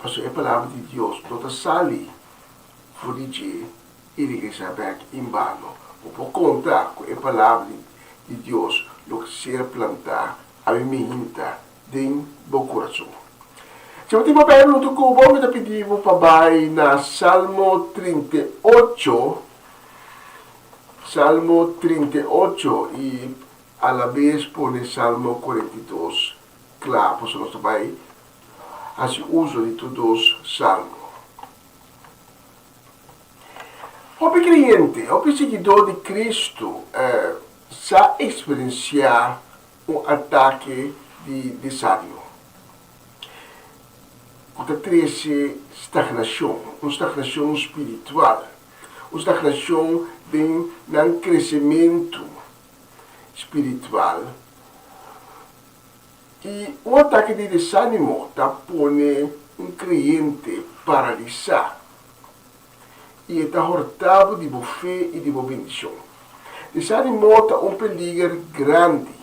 Pasobra e Palabra di Dios no ta sali for di dje i regresá bèk enbano. Bo por konta ku e Palabra di Dios lo ser plantá awe mihinta den bo kurason. Si bo tin bo Beibel huntu ku bo, mi ta pidi bo pa bai na Salmo 38, Salmo 38 i alabes pone Salmo 42 kla, pasobra nos ta bai hasi uso di tur dos salmo. Hopi kreyente, hopi siguidó di Kristu sa eksperensiá un atake di desánimo ku ta trese stagnashon, un stagnashon spiritual, un stagnashon den nan kresementu spiritual. I un atake di desánimo ta pone un kreyente paralisá i e ta horta bo di bo fe i di bo bendishon. Desánimo ta un peliger grandi.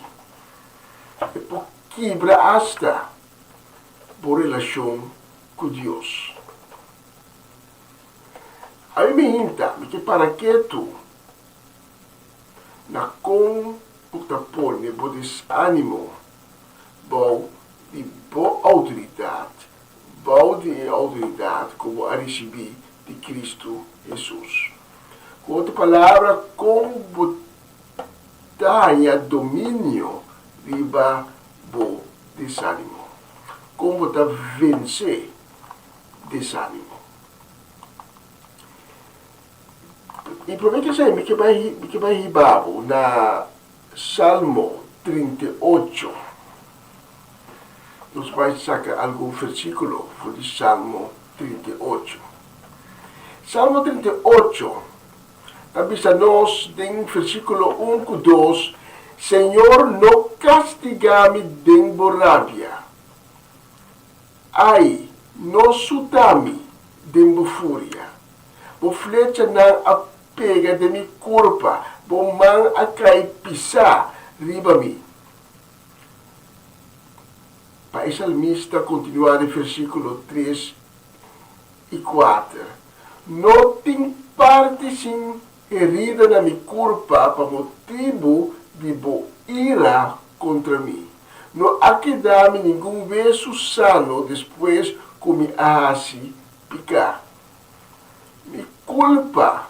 E por kibra asta bo relashon ku Dios. Ami mi hinta, mi ke para ketu na kon bo ta pone bo desánimo bou di bo outoridat, bou di e outoridat ku bo a risibí di Kristu Hesus. Ku otro palabra, kon bo ta haña dominio riba bo desánimo? Kon bo ta vense desánimo? I promé ku esei, mi ke bai, mi ke bai hiba bo na Salmo 38. Nos bai saka algun versíkulo for di Salmo 38. Salmo 38 ta bisa nos den versíkulo un ku dos, Señor, no kastigá mi den bo rabia. Ai, no suta mi den bo furia. Bo flechanan a pega den mi kurpa, bo man a kai pisá riba mi. Pa e salmista kontinuá den versíkulo tres i kuater, No tin parti sin herida na mi kurpa pa motibu di bo ira kontra mi. No a keda mi ningun wesu sano despues ku mi a hasi piká. Mi kulpa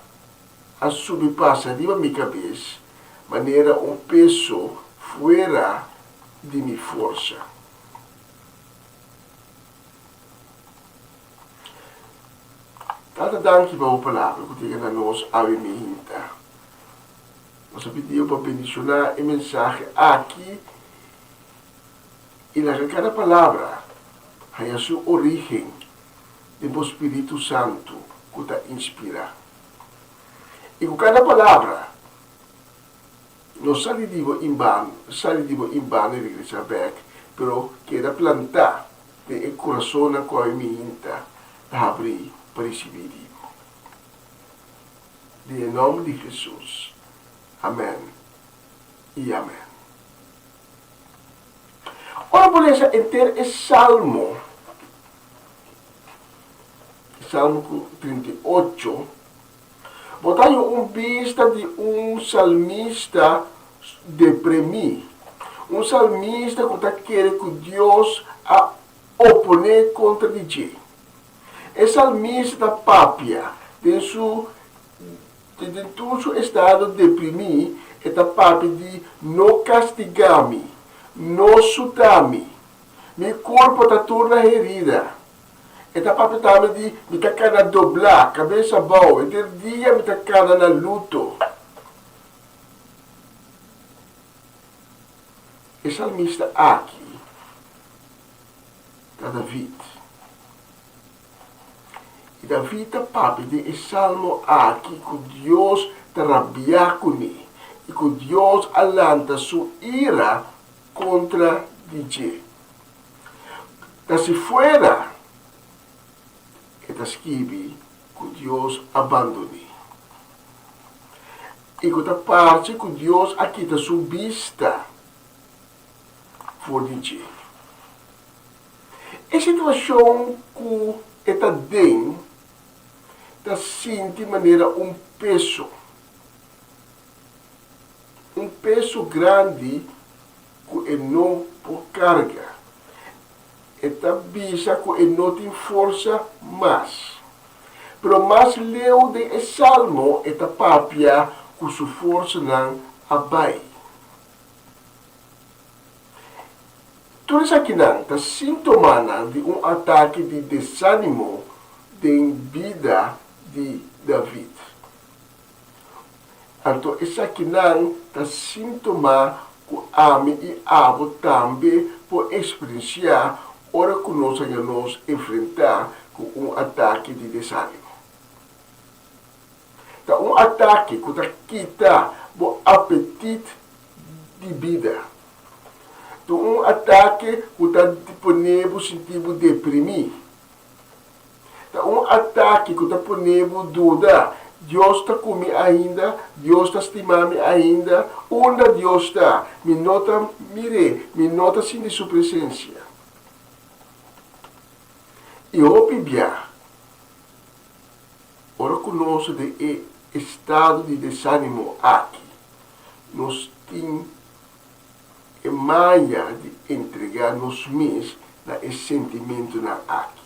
a subi pasa riba mi kabes manera un peso fuera di mi forsa. Tata danki pa bo palabra ku ta yega na nos awe mihinta. Nos a pidi bo pa bendishoná e mensahe aki i laga kada palabra haña su orígen den bo spiritu santu ku ta inspirá. I ku kada palabra no sali di bo inbano, sali di bo inbano i regresá bèk, pero keda plantá den e kurasonnan ku awe mihinta ta habrí pa risibí di bo. Den e nòmber di Hesus, amèn i amèn. Ora bo lesa henter e salmo, Salmo ku 38, bo ta haña un bista di un salmista depremí, un salmista ku ta kere ku Dios a oponé kontra di dje. E salmista ta papia den su den tur su estado deprimí, e ta papia di no kastigá mi, no sutá mi, mi kurpo ta tur na herida. E ta papia tambe di, Mi ta kana doblá, kabes abou, henter dia mi ta kana na luto. E salmista aki ta David. I David ta papia den e salmo aki ku Dios ta rabiá kuné i ku Dios a lanta su ira kontra di dje. Ta si fuera e ta skibi. ku Dios a bandon'é i ku ta parse ku Dios a kita su bista for di dje. E situashon ku e ta den ta sinti manera un peso, un peso grandi ku e no por karga. E ta bisa ku e no tin forsa mas. Pero mas leu den e salmo e ta papia ku su forsanan a bai. Tur esakinan ta síntomanan di un atake di desánimo den bida di David. Anto esakinan ta síntoma ku ami i abo tambe por eksperensiá ora ku nos haña nos enfrentá ku un atake di desánimo. Ta un atake ku ta kita bo apetit di bida. Ta un atake ku ta pone bo sinti bo deprimí. Ta un atake ku ta pone bo duda, Dios ta ku mi ainda? Dios ta stima mi ainda? Unda Dios ta? Mi no ta mir'é, mi no ta sinti su presensia. I hopi bia, ora ku nos ta den e estado di desánimo aki, nos tin e maña di entregá nos mes na e sentimentunan aki.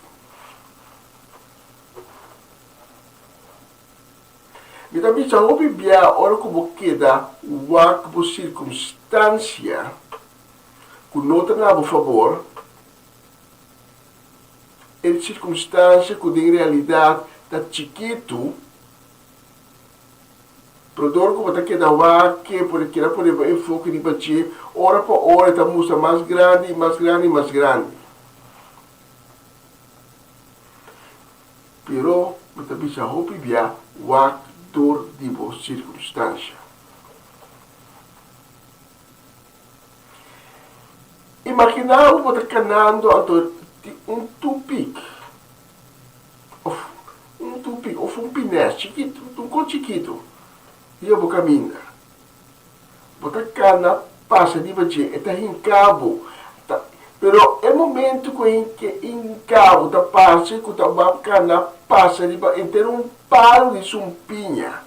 Mi ta bisa hopi bia ora ku bo keda wak bo sirkumstansia ku no ta na bo fabor, e sirkumstansia ku den realidat ta chikitu, Pero dor ku bo ta keda wak ke por keda pone bo enfoke riba dje, ora pa ora e ta mustra mas grandi i mas grandi i mas grandi. Pero mi ta bisa hopi bia wak dor di bo sirkunstansha. Imaginá bo bo ta kanando anto tin un tupik. Of un tupi of un pines chikitu, un kos chikitu riba bo kaminda. Bo ta kana pasa riba dje, e ta hinka bo. Ta, pero e momento ku e hinka bo ta parse ku ta bo a kana pasa riba henter un palu di sumpiña.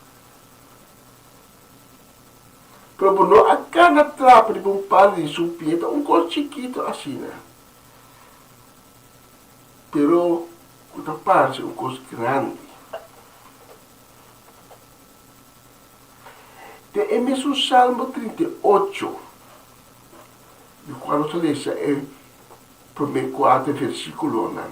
Pero bo no a kana trapa riba un palu di sumpiña, ta un kos chikitu asina. Pero ku ta parse un kos grandi. Den e mesun Salmo 38, di kua nos a lesa e promé kuater versíkulonan,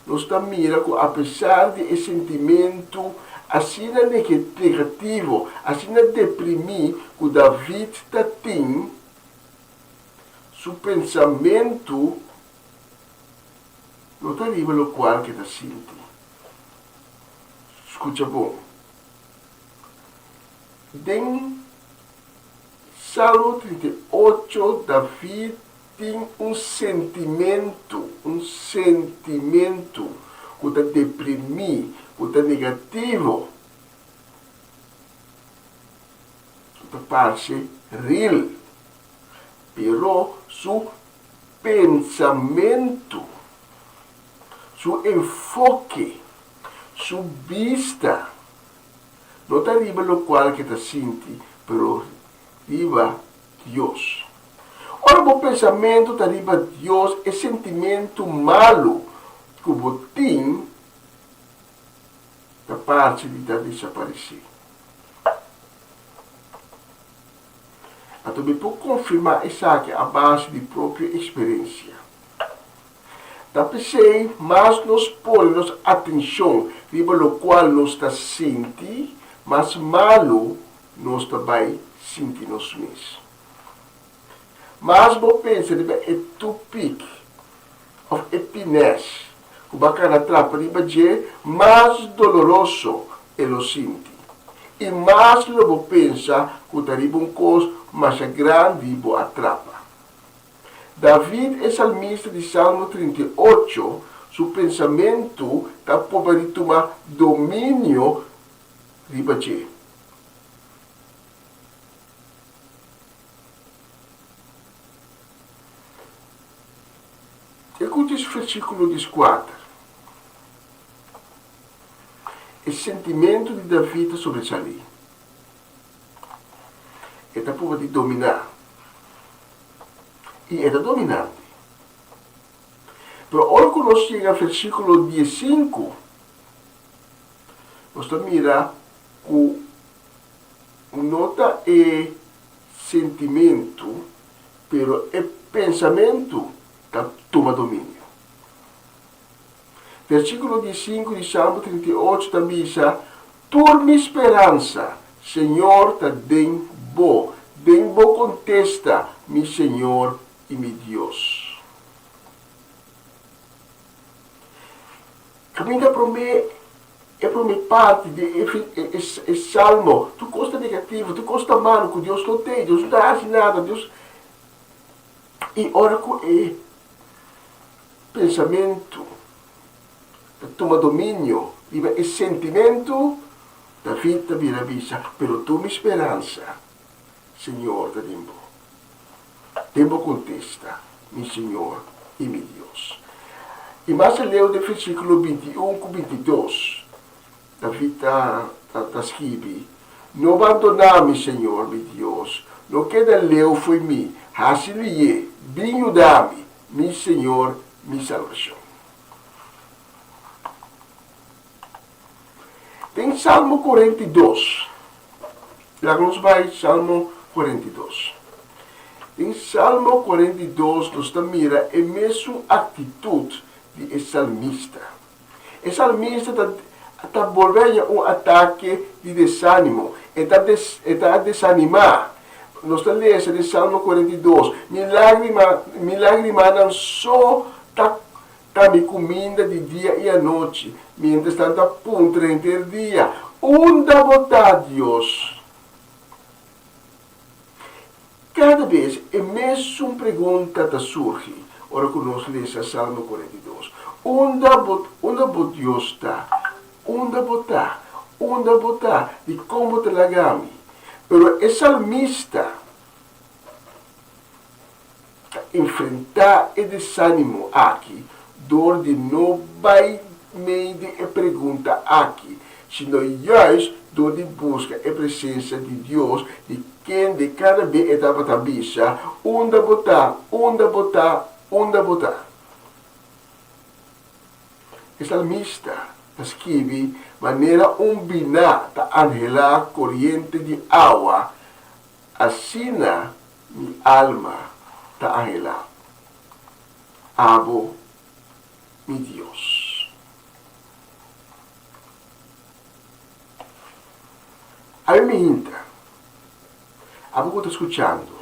nos ta mira ku apesar di e sentimentu asina negativo, asina deprimí ku David ta tin, su pensamentu No ta riba lokual ke ta sinti. Skucha bon. Den Salmo 38 David tin un sentimentu, un sentimentu ku ta deprimí, ku ta negativo, ku ta parse real, pero su pensamentu, su enfoke, su bista no ta riba lokual ke ta sinti, pero riba Dios. Ora bo pensamentu ta riba Dios, e sentimentu malu ku bo tin ta parse di ta desaparesé. Anto mi por konfirmá esaki a base di propio eksperensia. Ta p'esei mas nos pone nos atenshon riba lokual nos ta sinti, mas malu nos ta bai sinti nos mes. Mas bo pensa riba e tupik òf e pinès ku bo a kana trapa riba dje, mas doloroso e lo sinti. I mas lo bo pensa ku ta riba un kos masha grandi bo a trapa. David, e salmista di Salmo 38, Su pensamentu ta purba di tuma dominio riba dje. Te ku dis versíkulo dieskuater, e sentimentu di David ta sobresalí. E ta purba di dominá, i e ta dominante. Pero ora ku nos yega versíkulo diesinku, nos ta mira ku no ta e sentimentu, pero e pensamentu ta tuma dominio. Versíkulo diesinku di Salmo 38 ta bisa, Tur mi speransa, Señor, ta den Bo, den Bo kontesta, mi Señor i mi Dios. Kaminda promé e promé parti di e salmo, tur kos ta negativo, tur kos ta malu, ku Dios no tei, Dios no ta hasi nada, Dios. I ora ku e pensamentu ta tuma dominio riba e sentimentu, David ta bira bisa, Pero tur mi speransa, Señor, ta den bo. Den bo kontesta, mi Señor i mi Dios. I mas aleu den versíkulo bintiun ku bintidos, David ta ta skibi, No bandoná mi, Señor, mi Dios, no keda leu fo'i mi, hasi lié, bin yuda mi, mi Señor, mi salbashon. Den Salmo 42, laga nos bai Salmo 42. Den Salmo 42 nos ta mira e mesun aktitut di e salmista. E salmista ta ta bolbe haña un atake di desánimo. E ta des e ta desanimá. Nos ta lesa den Salmo 42, Mi lágrima mi lágrimanan so ta Ta mi kuminda di dia i anochi, miéntras nan ta puntra henter dia, Unda bo ta, Dios? Kada bes e mesun pregunta ta surgi ora ku nos lesa Salmo 42, Unda bo, unda bo Dios ta? Unda bo ta? Unda bo ta? Dikon bo ta laga mi? Pero e salmista ta enfrentá e desánimo aki dor di no bai mei di e pregunta aki, sino juist dor di buska e presensia di Dios, di kende kada be e tabata bisa, Unda bo ta? Unda bo ta? Unda bo ta? E salmista ta skibi, Manera un biná ta anhelá koriente di awa, Asina mi alma ta anhelá Abo, mi Dios. Awe mi hinta, abo ku ta skuchando,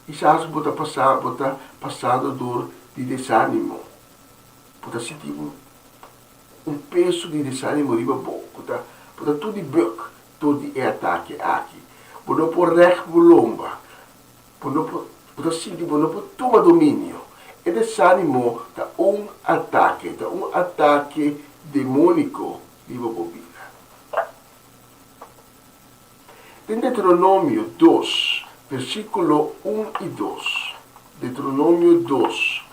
kisas bo ta pasa, bo ta pasando dor di desánimo, bo ta sinti un un peso di desánimo riba bo, ku ta, bo ta tur di buk. Tur di e atake aki. Bo no por règt bo lomba. Bo no por, bo ta sinti bo no por tuma dominio. E desánimo ta un atake, ta un atake demóniko riba bo bida. Den Deuteronomio dos, versíkulo un i dos, Deuteronomio dos,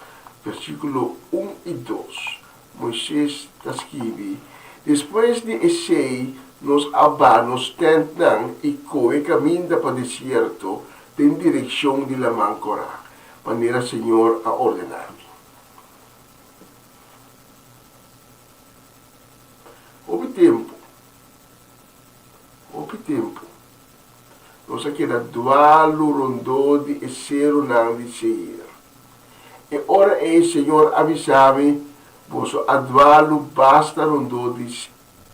versíkulo un i dos, Moises ta skibi, Despues di esei nos a baha nos tèntnan i kohe kaminda pa desierto den direkshon di Laman Korá, manera señor a ordená mi. Hopi tempu, hopi tempu, nos a keda dualu rondó di e serunan di Seir. E ora ei Señor a bisa mi, Boso a dualu basta rondó di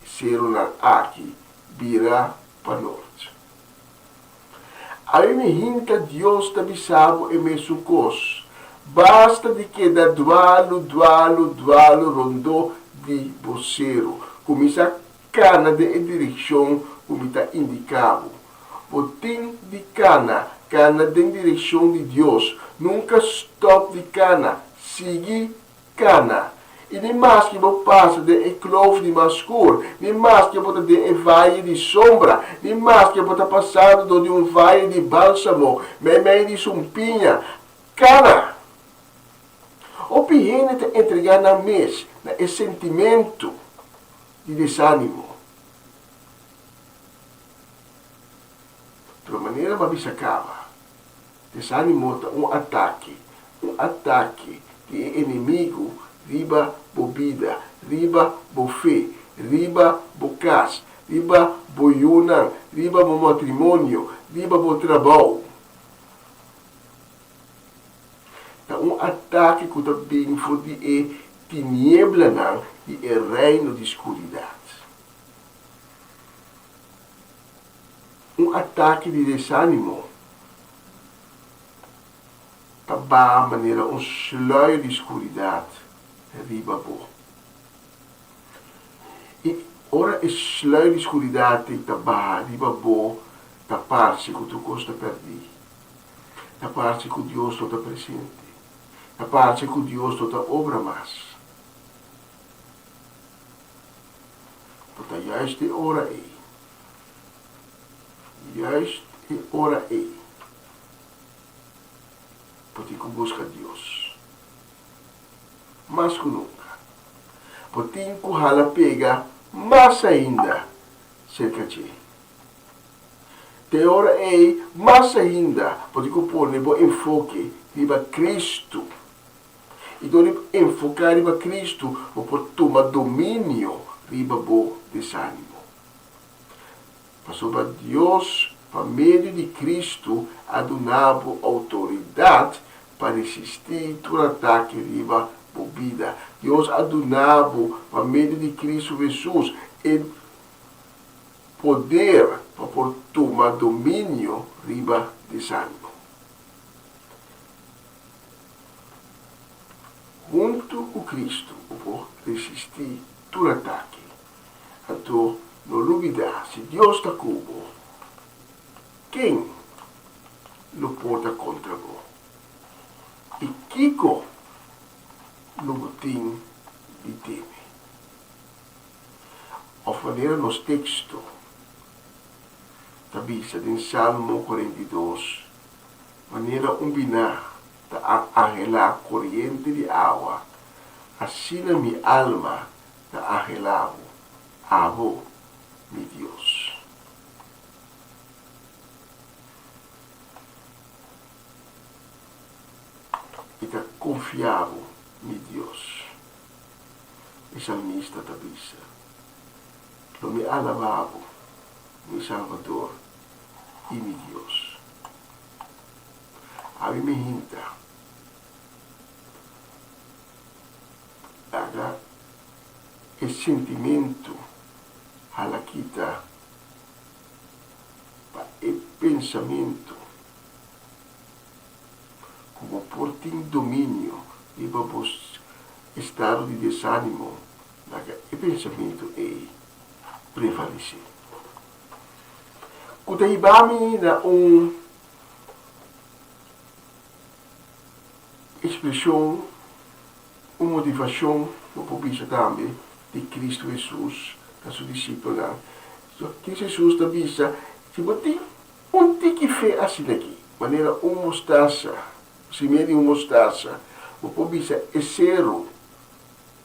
serunan aki, bira pa nort. Awe mi hinta Dios ta bisa bo e mesun kos, Basta di keda dualu, dualu, dualu rondó di bo seru. Kuminsá Kana den e direkshon ku mi ta indiká bo. Bo tin di kana, kana den direkshon di Dios. Nunka stòp di kana. Sigui. Kana. I ni maske bo pasa den e kloof di mas skur, ni maske bo ta den e vaye di sombra, ni maske bo ta pasando dor di un vaye di bálsamo, meimei di sumpiña, kana! Hopi hende ta entregá nan mes na e sentimentu di desánimo. Pero manera bo a bisa kaba, Desánimo ta un atake, un atake di e enemigu riba bo bida, riba bo fe, riba bo kas, riba bo yunan, riba bo matrimonio, riba bo trabou. Ta un atake ku ta bin for di e tinieblanan di e reino di skuridat. Un atake di desánimo ta baha manera un sluier di skuridat riba bo. I ora e sluier di skuridat ei ta baha riba bo, ta parse ku tur kos ta pèrdí. Ta parse ku Dios no ta presente. Ta parse ku Dios no ta obra mas. Bo ta juist e ora ei. Juist e ora ei. Bo tin ku buska Dios. Mas ku nunka. Bo tin ku hala pega mas ainda serka dje. Te e ora ei, mas ainda bo tin ku pone bo enfoke riba Kristu. I dor di enfoká riba Kristu, bo por tuma dominio riba bo desánimo. Pasobra Dios, pa medio di Kristu, a duna bo outoridat pa resistí tur atake riba bo bida. Dios a duna bo, pa medio di Kristu Hesus, e poder pa por tuma dominio riba desánimo. Huntu ku Kristu bo por resistí tur atake. Anto no lubidá, si Dios ta ku bo, ken lo por ta kontra bo? I kiko lo bo tin di teme? Òf manera nos teksto ta bisa den Salmo 42, Manera un biná ta anhelá koriente di awa, asina mi alma ta anhelá bo, abo, mi Dios. Mi ta konfiá bo, mi Dios, e salmista ta bisa. Lo mi alabá bo, mi Salbador i mi Dios. Abi mi hinta. Laga e sintimentu hala kita pa e pensamentu ku bo por tin dominio riba bo estado di desanimo, laga e pensamentu ei prevalesé. Ku ta hiba mi na un ekspreshon, un motivashon, bo por bisa tambe, di Kristu Hesus na su disipelnan. Kristu Hesus ta bisa, Si bo tin un tiki fe asina aki, manera un mostasa, simia di un mostasa, bo por bisa e seru,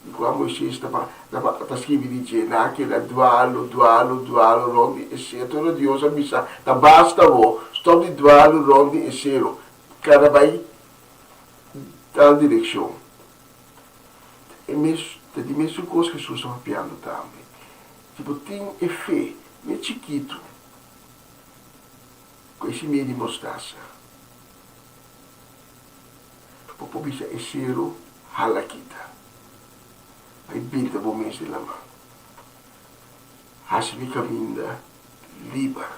Di kua Moisés ta ta skibi di dje, Nan a keda dualu, dualu, dualu rònt di e seru. Ora Dios a bisa, Ta basta bo, stòp di dualu rònt di e seru, kada bai tal direkshon. E mes, ta di mesun kos Hesus ta papiando tambe. Si bo tin e fe mes chikitu ku e simia di mostasa, Bo por bisa e seru hala kita. Bai binta bo mes den laman. Hasi mi kaminda liber.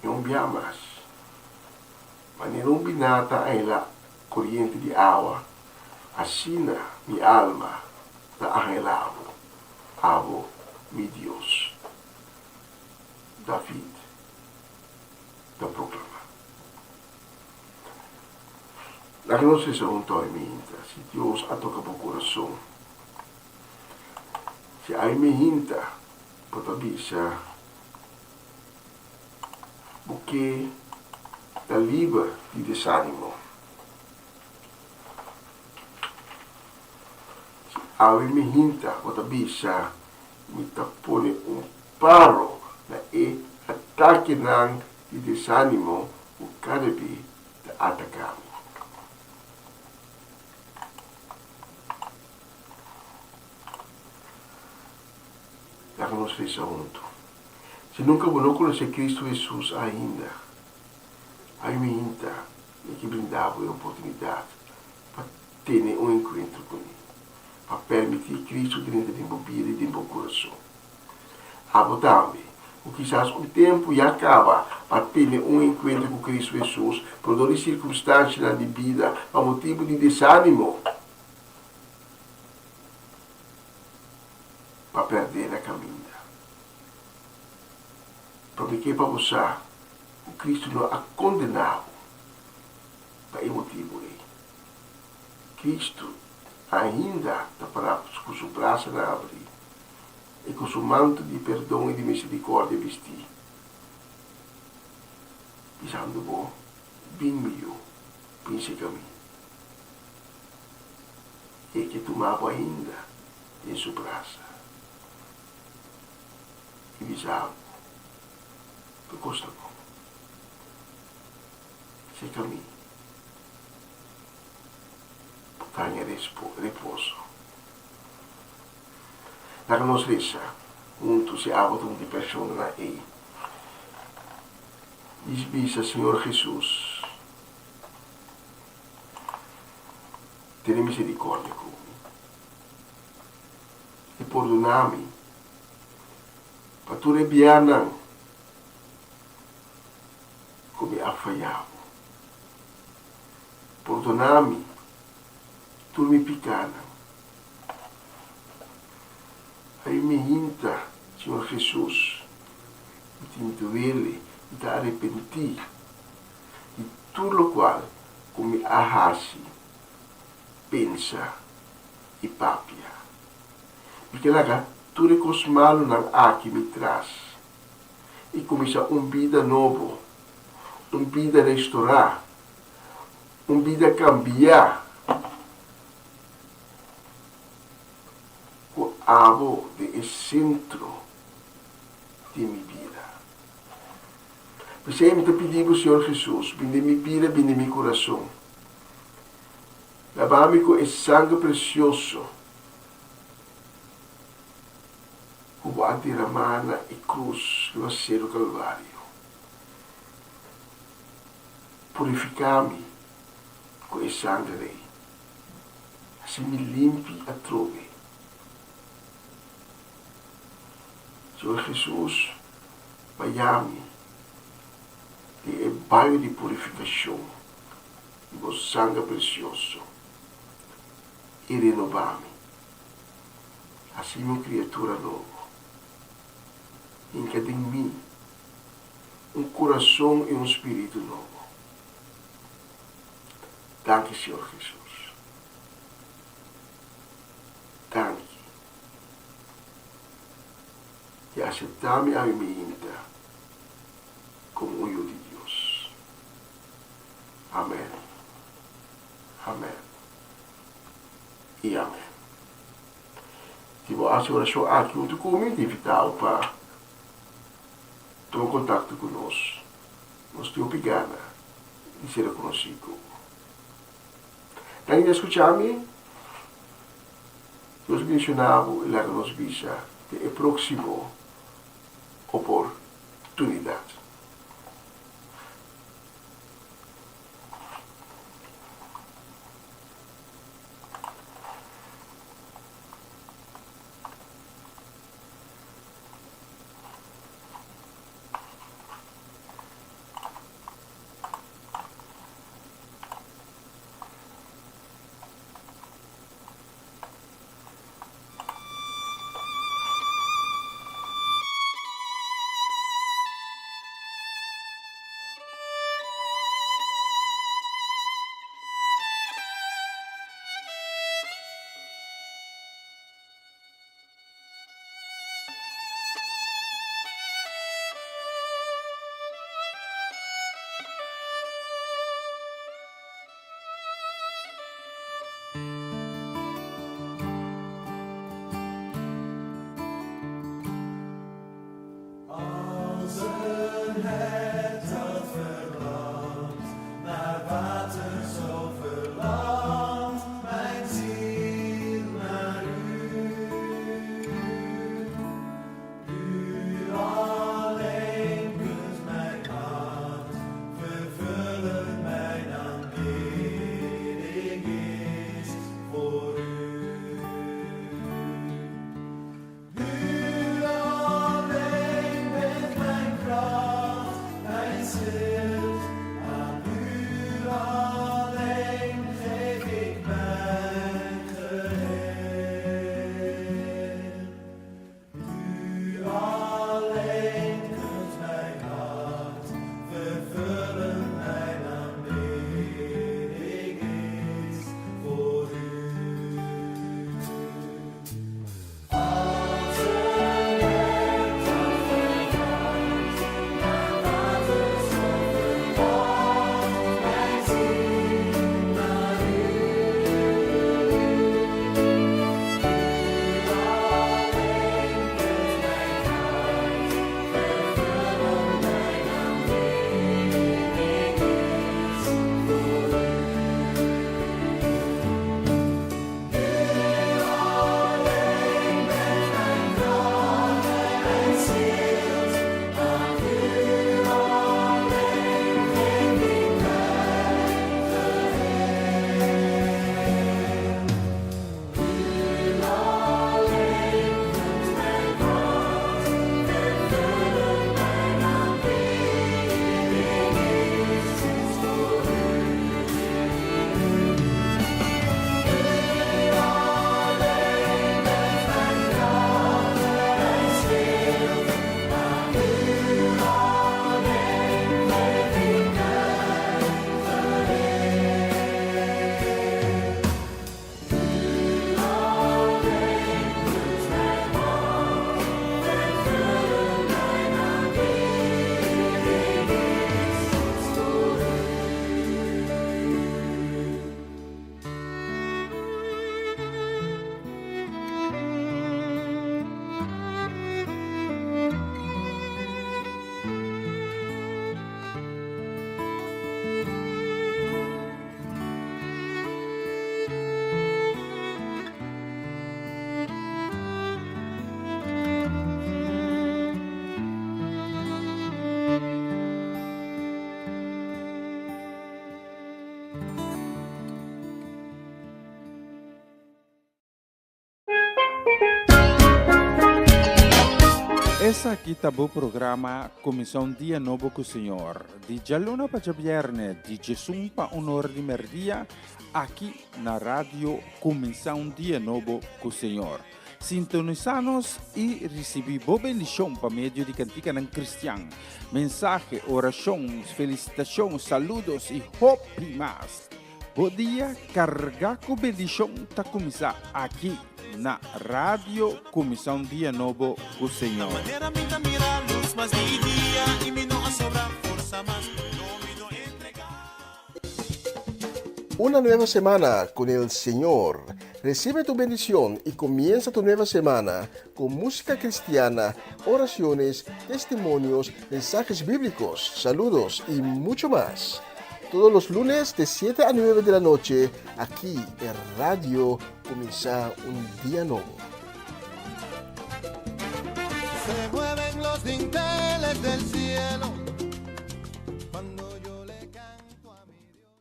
I un bia mas, manera un biná ta anhelá koriente di awa, asina mi alma ta anhelá bo, abo, mi Dios. David ta proklamá. Laga nos resa hunto awe mihinta, si Dios a toka bo kurason. Si awe mihinta bo ta bisa bo ke ta liber di desanimo. Si awe mihinta bo ta bisa mi ta pone un paro na e atakenan di desanimo ku kada be ta ataká mi. Laga nos resa huntu. Si nunka bo no konosé Kristu Hesus ainda, ai mi hinta mi ke brinda bo e oportunidat pa tene un enkuentro kuné, pa permití Kristu drenta den bo bida i den bo kurason. Abo tambe, ku kisas un tempu ya kaba pa tene un enkuentro ku Kristu Hesus, pero dor di sirkunstanshanan di bida, pa motibu di desánimo, pa pèrdè na kaminda. Pero mi ke pa bo sa ku Kristu no a kondená bo pa e motibu ei. Kristu ainda ta pará ku su brasanan abrí. I ku su manto di perdon i di miserikòrdia bistí, bisando bo, Bin, mi yu, bin seka mi. E ke tuma bo ainda den su brasa i bisa bo, Tur kos ta bon. Seka mi, bo ta haña reposo. Laga nos resa huntu si abo ta un di personanan ei. Dis bisa, Señor Jesus, tene misericordia ku mi i pordona mi pa tur e bianan ku mi a faya bo. Pordona mi tur mi pikanan. Ai mi hinta, Señor Jesus, mi tin duele, mi ta arepentí di tur lokual ku mi a hasi, pensa i papia. Mi ke laga tur e kos malunan aki mi tras i kuminsá un bida nobo, un bida restorá, un bida kambiá. Ku abo den e sentro di mi bida. P'esei mi ta pidi bo, Señor Jesus, bin den mi bida, bin den mi kurason. Laba mi ku e sanger presioso ku bo a deramá na e krus riba Seru Kalvario. Purifiká mi ku e sanger ei. Hasi mi limpi atrobe. Señor Jesus, baña mi den e baño di purificacion di bo sanger precioso i renoba mi. Hasi mi un criatura nobo. Hinca den mi un curason i un spiritu nobo. Danki Señor Jesus. Danki di acepta mi awe miinta como un yu di Dios. Amen. Amen. Y amen. Si bo haci oracion aki hunto cu mi, ta invita bo pa tuma contacto cu nos. Nos tin hopi gana di ser reconocí cu bo. Danki di a scucha mi. Dios bendiciona bo y laga nos bisa den e proximo oportunidad. Esaki ta bo programa Kuminsá un Dia Nobo ku Señor, di djaluna pa djabièrnè di djesun pa un or di mèrdia, aki na Radio Kuminsá un Dia Nobo ku Señor. Sintonisá nos i risibí bo bendishon pa medio di kantikanan kristian, mensahe, orashon, felisitashon, saludos i hopi mas. Bo dia kargá ku bendishon ta kuminsá aki na Radio Kuminsá un Dia Nobo ku Señor. Una nueva semana con el Señor. Recibe tu bendición y comienza tu nueva semana con música cristiana, oraciones, testimonios, mensajes bíblicos, saludos y mucho más. Todos los lunes de 7 a 9 de la noche, aquí en Radio Comienza un Día Nuevo. Se mueven los dinteles del cielo cuando yo le canto a mi Dios.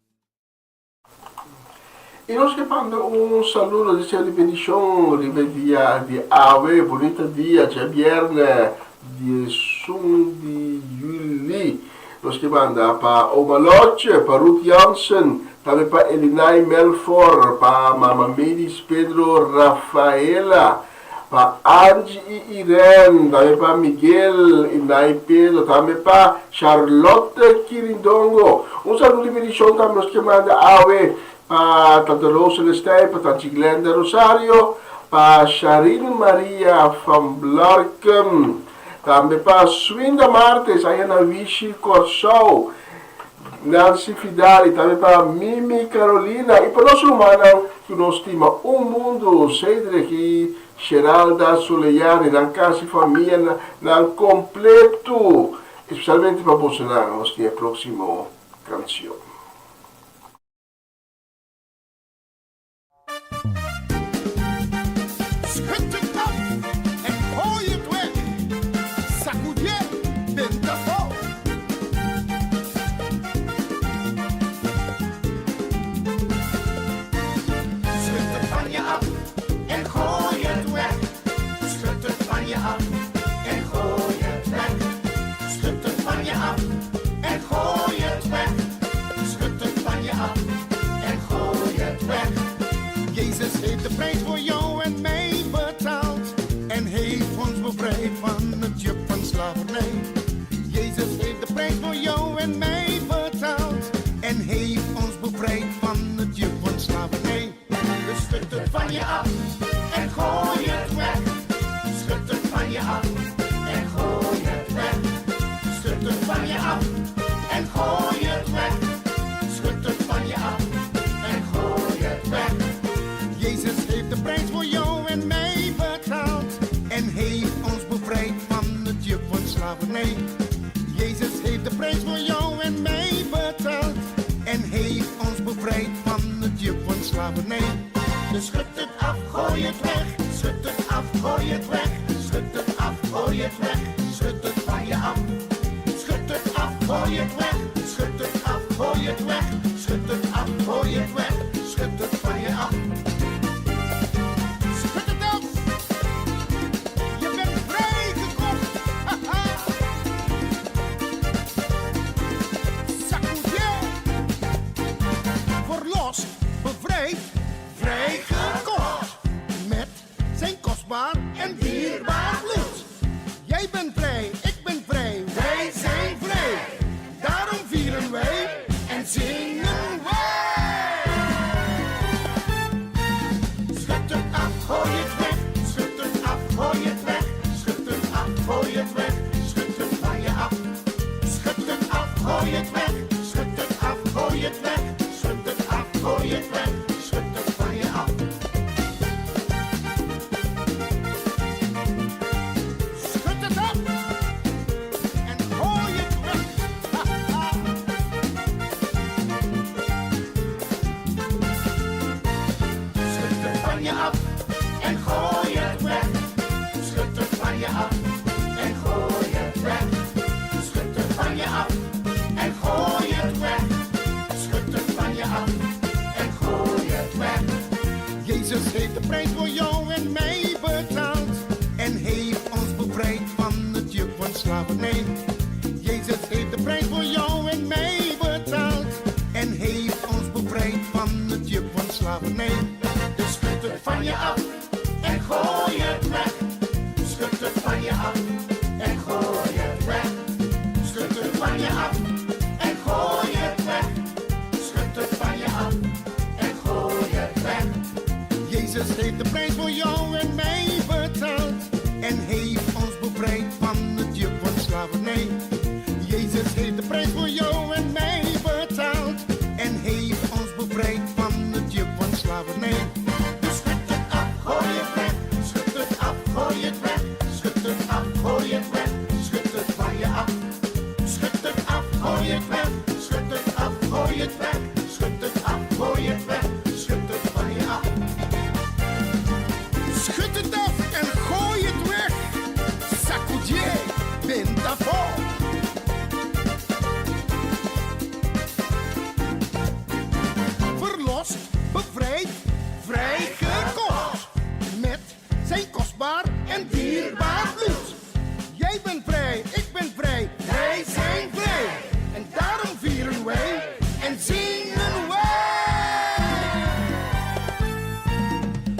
I nos ke manda un saludo, deseo di bendishon riba e dia di awe, bunita dia, djabièrnè 11 di yüli. Nos ke manda pa Oma Lotje, pa Ruth Jansen, tambe pa Elinay Melfor, pa Mama Medis Pedro Rafaela, Pa Angie i Irene, tambe pa Miguel i Nay Pedro, tambe pa Charlotte Kirindongo. Un saludo di bendishon tambe nos ke manda awe pa Tante Rose Celestijn, pa Tanchi Glenda Rosario, pa Sharine Maria van Blarken, tambe pa Swinda Martes aya na Wishi Kòrsou, Nancy Fidali, tambe pa Mimi Carolina i pa nos rumannan ku nos stima un mundu, Cedric i Sheralda Soleani, nan kas i famia nan kompletu, espesialmente pa bosonan nos tin e próksimo kansion. Schud het af en gooi het weg. Sacudié benta afó. Schud het van je af en gooi het weg. Schud het van je af en gooi het weg. Schud het van je af en gooi het weg. Schud het van je af en gooi het weg. Jezus heeft de prijs voor jou en mij betaald. En heeft ons bevrijd van het juk van slavernij. Jezus heeft de prijs voor jou en mij betaald. En heeft ons bevrijd van het juk van slavernij. Dus schud het van je af en gooi het weg. Schud het van je af en gooi het weg. Schud het van je af en gooi het weg. Schud het van je af en gooi het weg. Jezus heeft de prijs voor jou en mij betaald. En heeft ons bevrijd van het juk van slavernij. Jezus heeft de prijs voor jou en mij betaald. En heeft ons bevrijd van het juk van slavernij. Dus schud het af, gooi het weg. Schud het af, gooi het weg. Schud het af, gooi het weg. Schud het van je af. Schud het af, gooi het weg. Schud het af, gooi het weg. Schud het af, gooi het weg. Schud het van je af. Schud het af. Je bent vrijgekocht. Haha. Sacudié. Verlost, bevrijd, vrijgekocht. Met zijn kostbaar en dierbaar bloed. Jij bent vrij, ik ben vrij, wij zijn vrij. Daarom vieren wij en zingen wij. Schud het af, gooi het weg. Schud het af, gooi het weg. Schud het af, gooi het weg. Schud het van je af. Schud het af, gooi het weg. Schud het af, gooi het weg. Schud het af, gooi het weg. Schud het van je af. Schud het af en gooi het weg. Ha, ha. Schud het van je af en gooi het weg. Schud het van je af en gooi het weg. Schud het van je af en gooi het weg. Schud het van je af en gooi het weg. Jezus heeft de prijs voor jou en mij betaald. En heeft ons bevrijd van het je af en gooi het weg. Schud het van je af en gooi het weg. Schud het van je af en gooi het weg. Schud het van je af en gooi het weg. Jezus heeft de prijs voor jou en mij betaald en heeft ons bevrijd van het juk van slavernij. Jezus heeft de prijs voor jou en mij betaald en heeft ons bevrijd van het juk van slavernij. Dus schud het af, gooi het weg. Schud het af, gooi het weg. Schud het af, gooi het weg. Schud het van je af. Schud het af, gooi het weg. Schud het af, gooi het weg. Schud het af, gooi het weg. Schud het van je af. Schud het af en gooi het weg. Sakudie, bent afo. Verlost, bevrijd, vrijgekocht. Met zijn kostbaar en dierbaar bloed. Jij bent vrij, ik ben vrij, wij zijn vrij. En daarom vieren wij en zingen wij.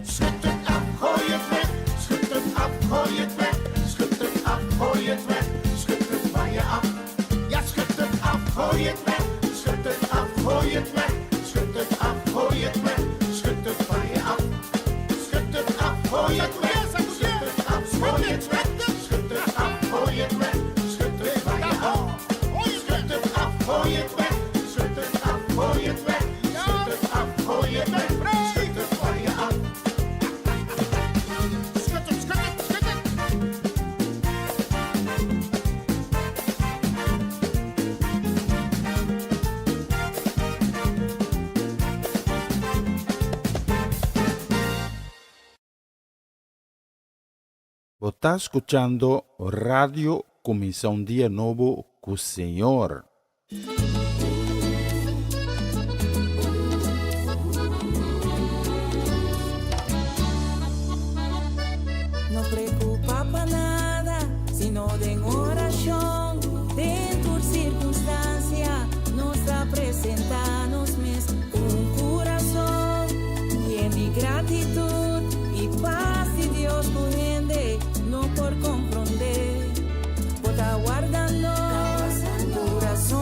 Schud het af, gooi het weg. Schud het af, gooi het weg. Schud het af, gooi het weg. Schud het van je af. Ja, schud het af, gooi het weg. Schud het af, gooi het weg. Schud het af, gooi het weg. Schud het van je af. Schud het af, gooi het weg. Schud het af, gooi het weg. Schud het af, gooi het weg. Schud het van je af. Schud het af, gooi het weg. Schud het af, gooi het weg. Schud het af, gooi het weg. Schud het van je af. Schud het, schud het, schud het. Bo ta skuchando Radio Kuminsá un Dia Nobo ku Señor. No preokupá pa nada, sino den orashon. Den tur sirkunstansia, nos ta presentá nos mes un kurason yen di gratitut i pas di Dios ku hende no por komprondé. Bo ta warda nos kurason.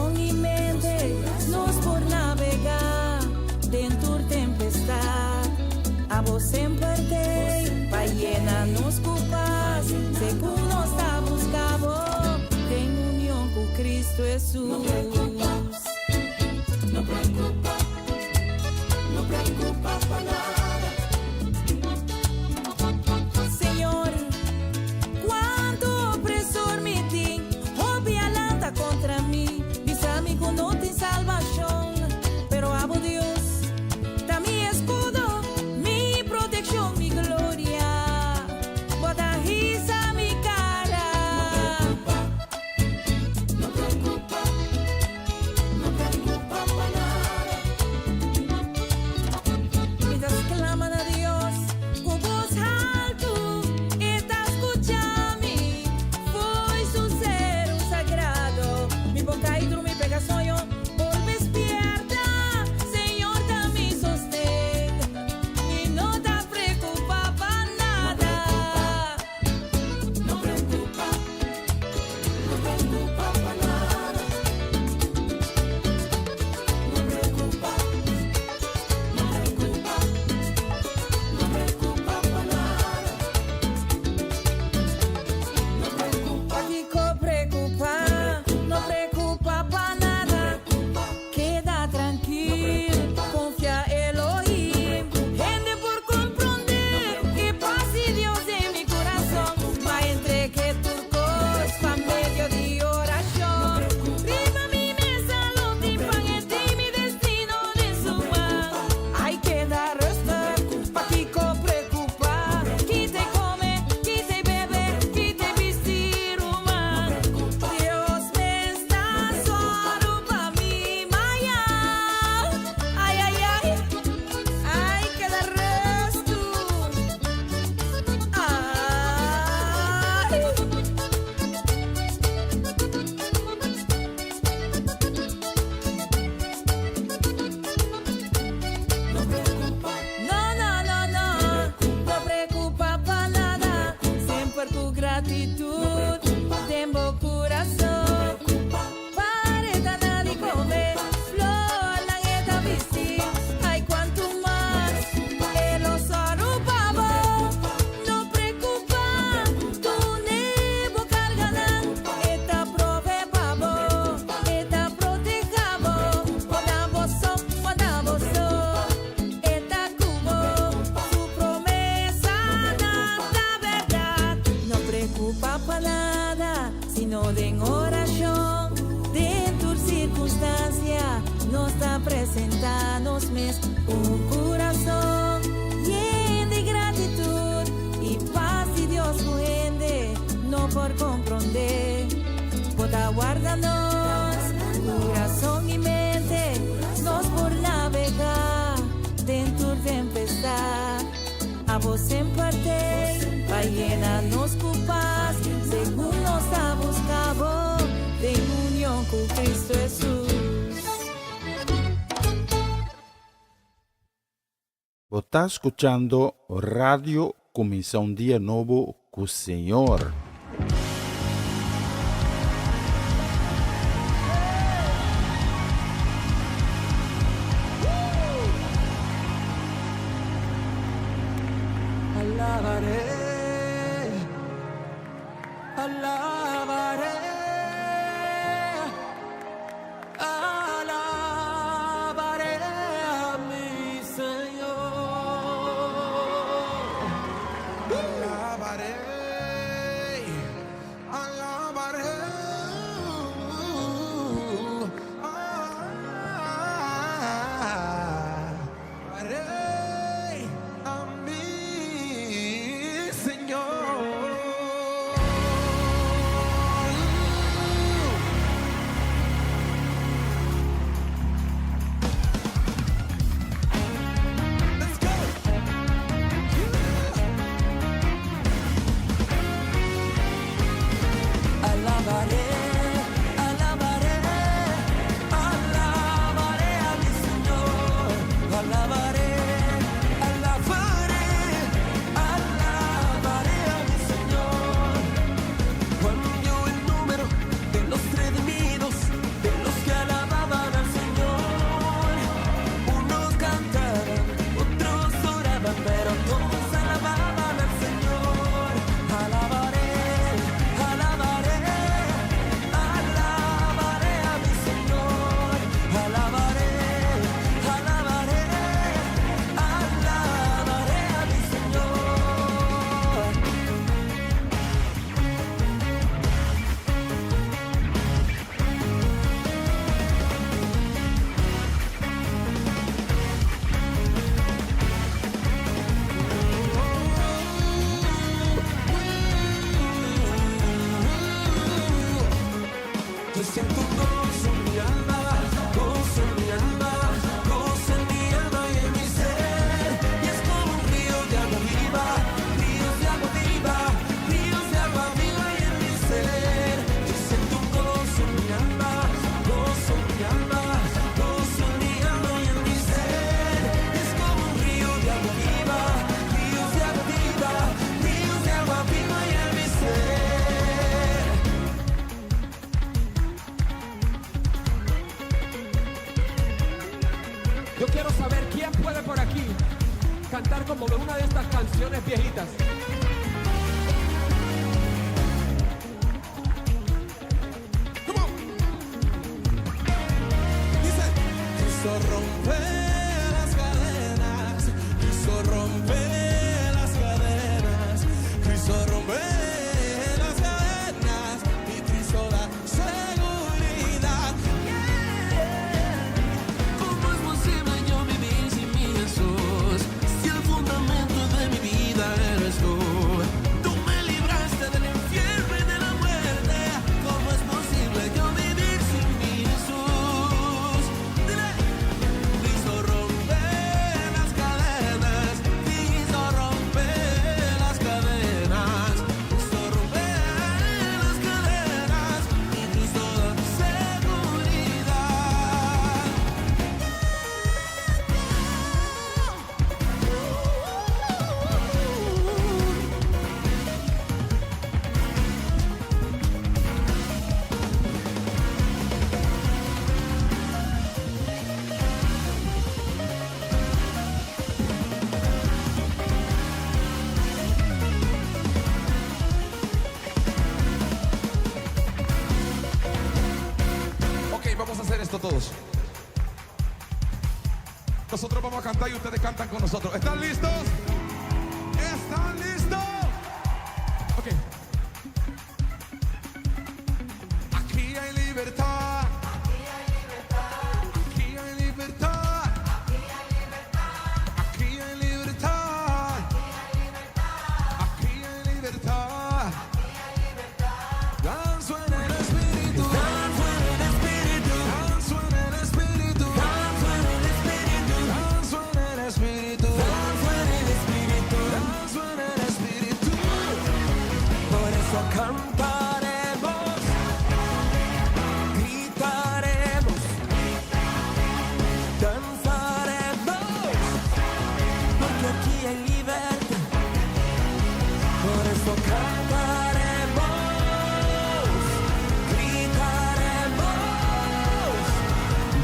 gratitud den bo curason. Paretanan di come, flornan e ta bisti, ai cuanto mas e lo sòru pa bo. No preocupa, dun'e bo carganan, e ta provee pa bo, e ta proteha bo. Ora bo so, ora bo so, e ta cu bo, su promesanan ta berdad. No preocupa pa nada, sino den oracion. Den tur circunstancia, nos ta presenta nos mes un curason yen di gratitud y paz di Dios cu hende no por compronde. Bo ta warda nos curason y mente, nos por navega den tur tempestad. Abo semper t'ey pa yena nos cu paz, segun nos ta busca bo den union cu Cristo Jesus. Bo ta scuchando Radio Cuminsa un Dia Nobo cu Señor. Alabaré, alabaré, alabaré a mi Señor. Alabaré, alabaré, alabaré a mi Señor. Let's go. Alabaré, alabaré, alabaré a mi Señor. Alabaré, alabaré, alabaré a mi Señor. Juan vio el número de los redimidos, de los que alababan al Señor. Unos cantaban, otros oraban, pero todos alababan al Señor. Alabaré, alabaré, alabaré a mi Señor. Alabaré, alabaré, alabaré a mi Señor. Yo siento un gozo en mi alma, gozo en mi alma, gozo en mi alma y en mi ser. Y es como un río de agua viva, ríos de agua viva, ríos de agua viva y en mi ser. Yo siento un gozo en mi alma, gozo en mi alma, gozo en mi alma y en mi ser. Y es como un río de agua viva, ríos de agua viva, ríos de agua viva y en mi ser. Yo quiero saber quién puede por aquí cantar como de una de estas canciones viejitas. Come on. Dice, quiso romper las cadenas, quiso romper las cadenas, quiso romper las cadenas y Cristo da seguridad. ¿Cómo es posible yo vivir sin mi Jesús? Si el fundamento de mi vida eres tú. Listo todos. Nosotros vamos a cantar y ustedes cantan con nosotros. ¿Están listos? ¿Están listos? Ok. Aquí hay libertad. Aquí hay libertad. Aquí hay libertad. Aquí hay libertad. Danzo en el espíritu. Danzo en el espíritu. Danzo en el espíritu. Danzo en el espíritu. Danzo en el espíritu. Danzo en el espíritu. Danzo en el espíritu. Por eso cantaremos, gritaremos, danzaremos, porque aquí hay libertad. Por eso cantaremos, gritaremos,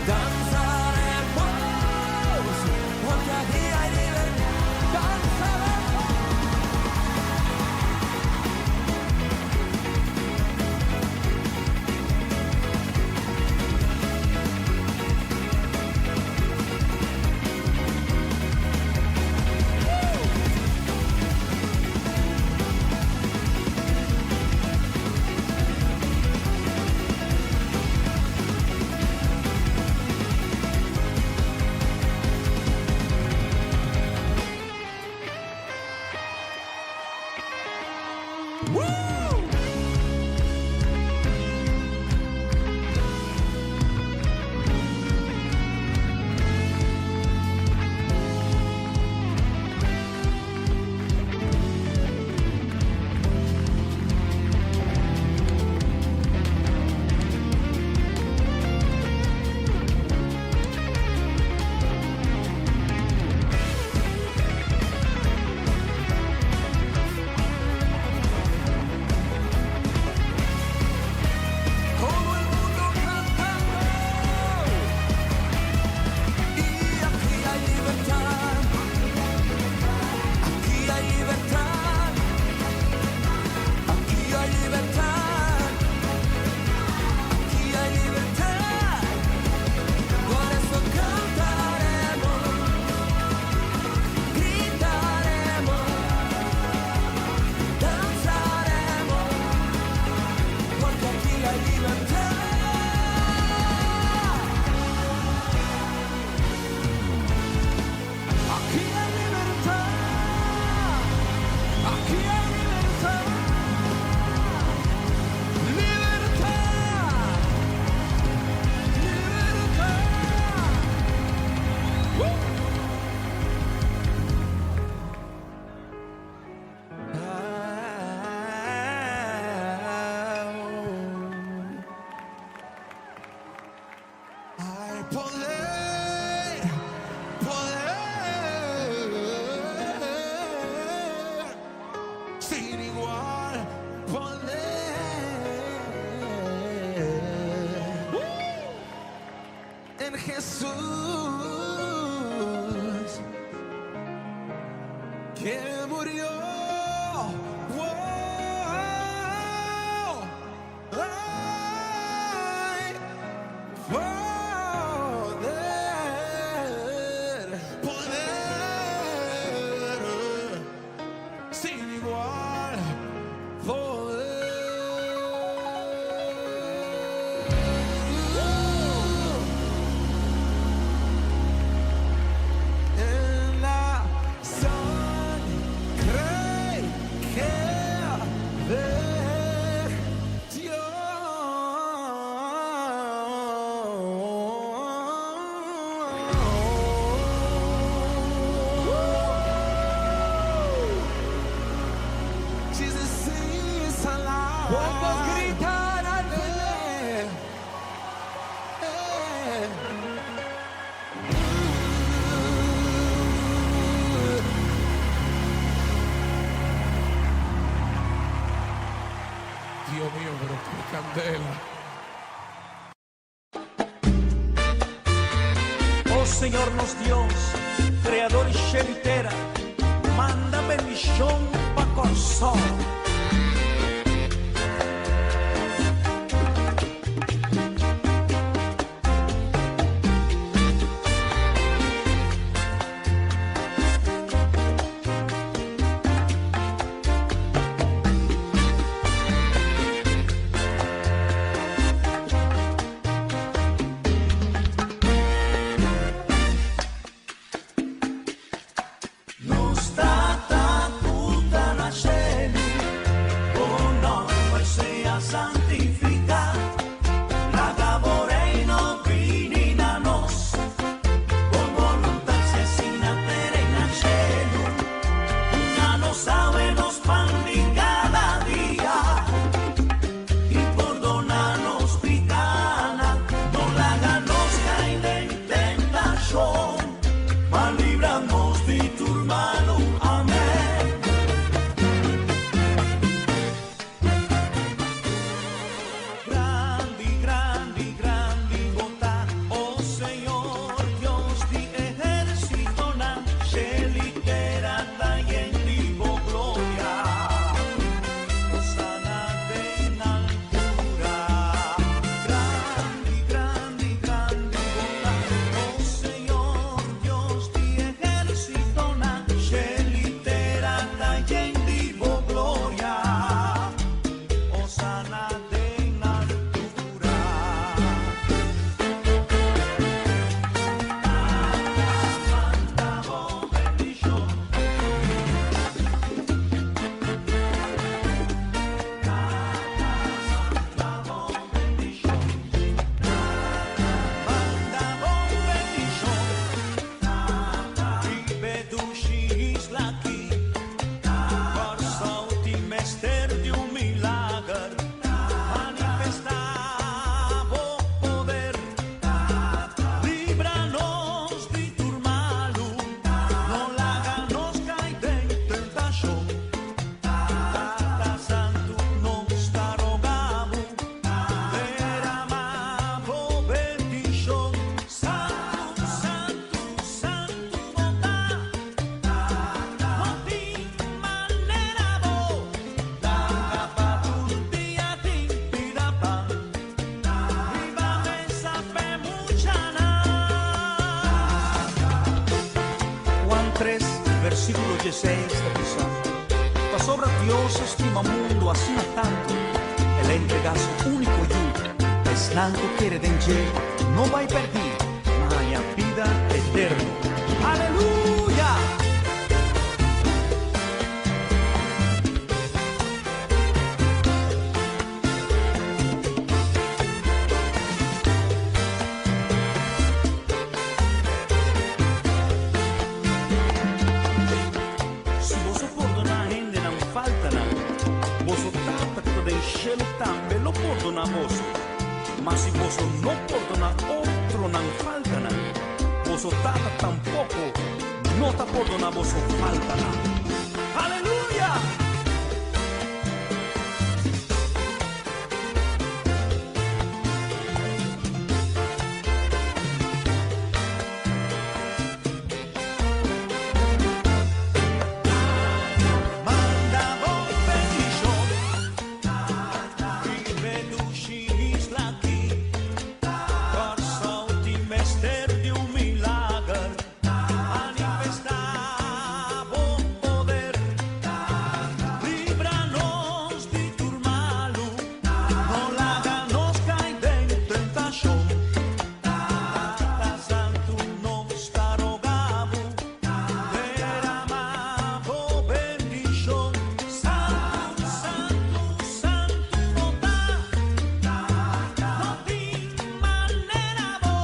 danzaremos, porque aquí hay libertad. Danzaremos. Todo el mundo cantando. Y aquí hay libertad. Aquí hay libertad. Aquí hay libertad. Aquí hay libertad. Por eso cantaremos, gritaremos, danzaremos, porque aquí hay libertad. Aquí hay libertad. Aquí hay libertad. Libertad. Libertad. ¡Woo! Hay poder, poder, sin igual poder en Jesús que murió. Wow. Ay, poder, poder, sin igual poder. En la sangre que vertió. Jesus is alive. ¿Cuántos gritan al Señor? Eh. Dios mío, pero qué candela. Oh Señor nos Dios, Creador di shelu i tera, manda bendishon pa Kòrsou. Dios a stima mundu asina tantu, El a entregá su úniko Yu, pa esnan ku kere den dje no bai pèrdí, ma haña bida eterno. Aleluya! Si boso pordoná hendenan faltanan, boso Tata ku ta den shelu tambe lo pordoná boso. Ma si boso no pordoná otronan faltanan, boso Tata tampoko no ta pordoná boso faltanan. Aleluya! Manda bo bendishon riba e dushi isla aki. Kòrsou tin mester di un milager. Manifestá bo poder. Libra nos di tur malu. No laga nos kai den tentashon. Tata Santu nos ta roga bo, derama bo bendishon. Santu, santu, santu bo ta, no tin manera bo.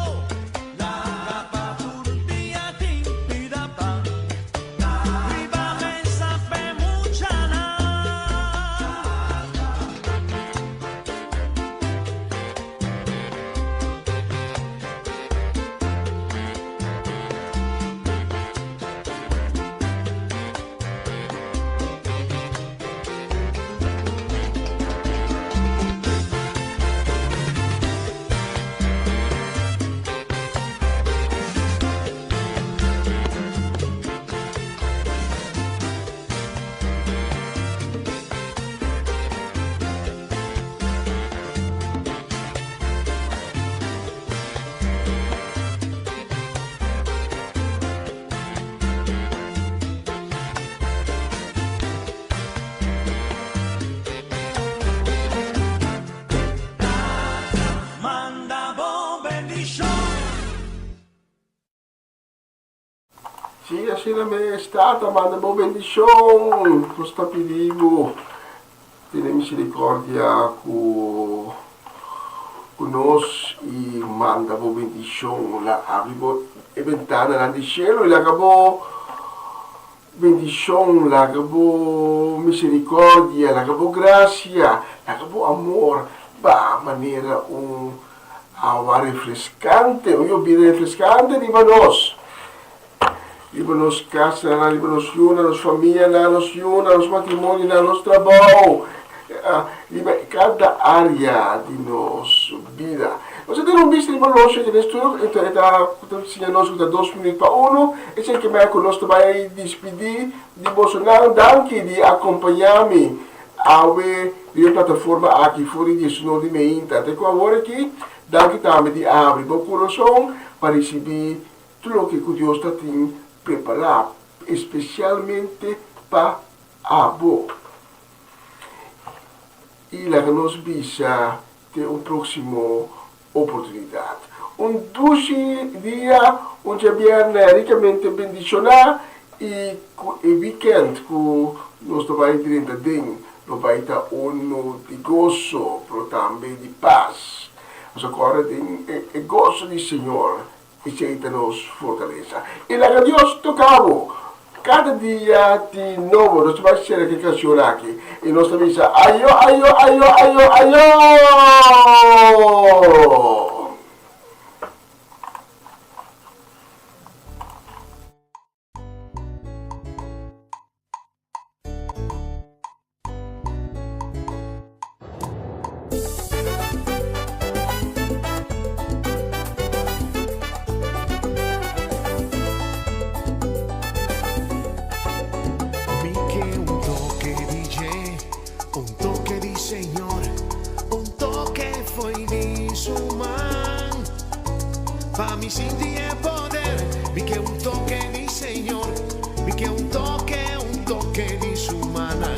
Laga pa tur dia tin pida pan, riba mesa p'e muchanan. Manda bo bendishon. Sí, asina mes, Tata, manda bo bendishon. Nos ta pidi bo tene misericordia ku ku nos i manda bo bendishon. La abri bo e bentananan di shelu i laga bo bendishon, laga bo misericordia, laga bo grasia, laga bo amor ba manera un Awa refrescante, un yobida refrescante riba nos, riba nos casanan, riba nos yunan, nos famianan, nos yunan, nos matrimonionan, nos trabou, riba cada area di nos bida. Nos a tene un bista riba loshi den estudio, e ta siña nos cu ta dos minuut pa uno, esey ke mei cu nos ta bay dispidi di bosonan. Danki di acompaña mi Awe riba e plataforma aki for di diesunor di meinta te ku awor aki, danki tambe di a habri bo kurason pa risibí tur loke ku Dios ta tin prepará espesialmente pa abo. I laga nos bisa te un próksimo oportunidat. Un dushi dia, un djabièrnè rikamente bendishoná i ku e wikènt ku nos ta bai drenta den lo bai ta unu di goso pero tambe di pas. Nos a kòrda den e goso di Señor, esei ta nos fortalesa. I laga Dios toka bo kada dia di nobo. Nos ta bai sera ku e kanshon aki i nos ta bisa, Ayo, ayo, ayo, ayo, ayo! Mi ke un toke di dje, un toke di Señor, un toke fo'i di su man. Pa mi sinti e poder, mi ke un toke di Señor, mi ke un toke, un toke di su mannan.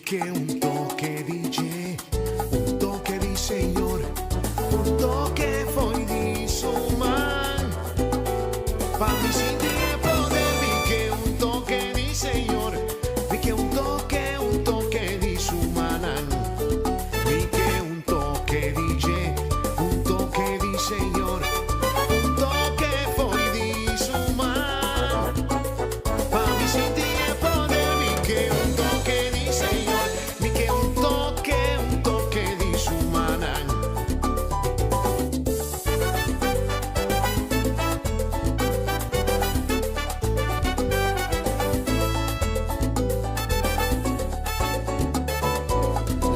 ke un toke di dje, un toke di Señor, un toke fo'i di su man. Pa mi sinti e poder, mi ke un toke di Señor, mi ke un toke, un toke di su mannan. Mi ke un toke di dje, un toke di Señor, un toke fo'i di su man. Pa mi sinti e poder, mi ke un toke di Señor, mi ke un toke, un toke di su mannan.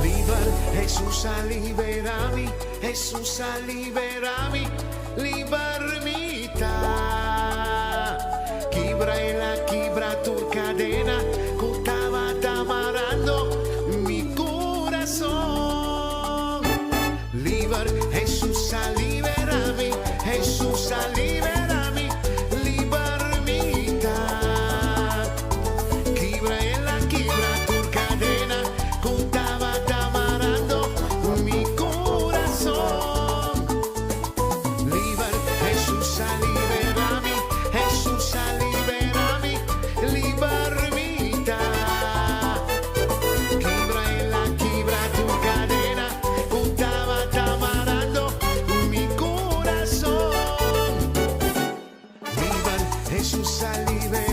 Liber, Jesus a libera mi, Jesus a libera mi, liber mi ta. Kibra el a kibra tur kadena, ku tabata marando mi kurason. Liber, Jesus a libera mi, Jesus a libera mi, liber mi ta. Kibra el a kibra tur kadena, ku tabata marando mi kurason. Liber, Jesus a libera mi, Jesus a libera mi, liber mi ta. Kibra el a kibra tur kadena, ku tabata marando mi kurason. Liber, Jesus a libera.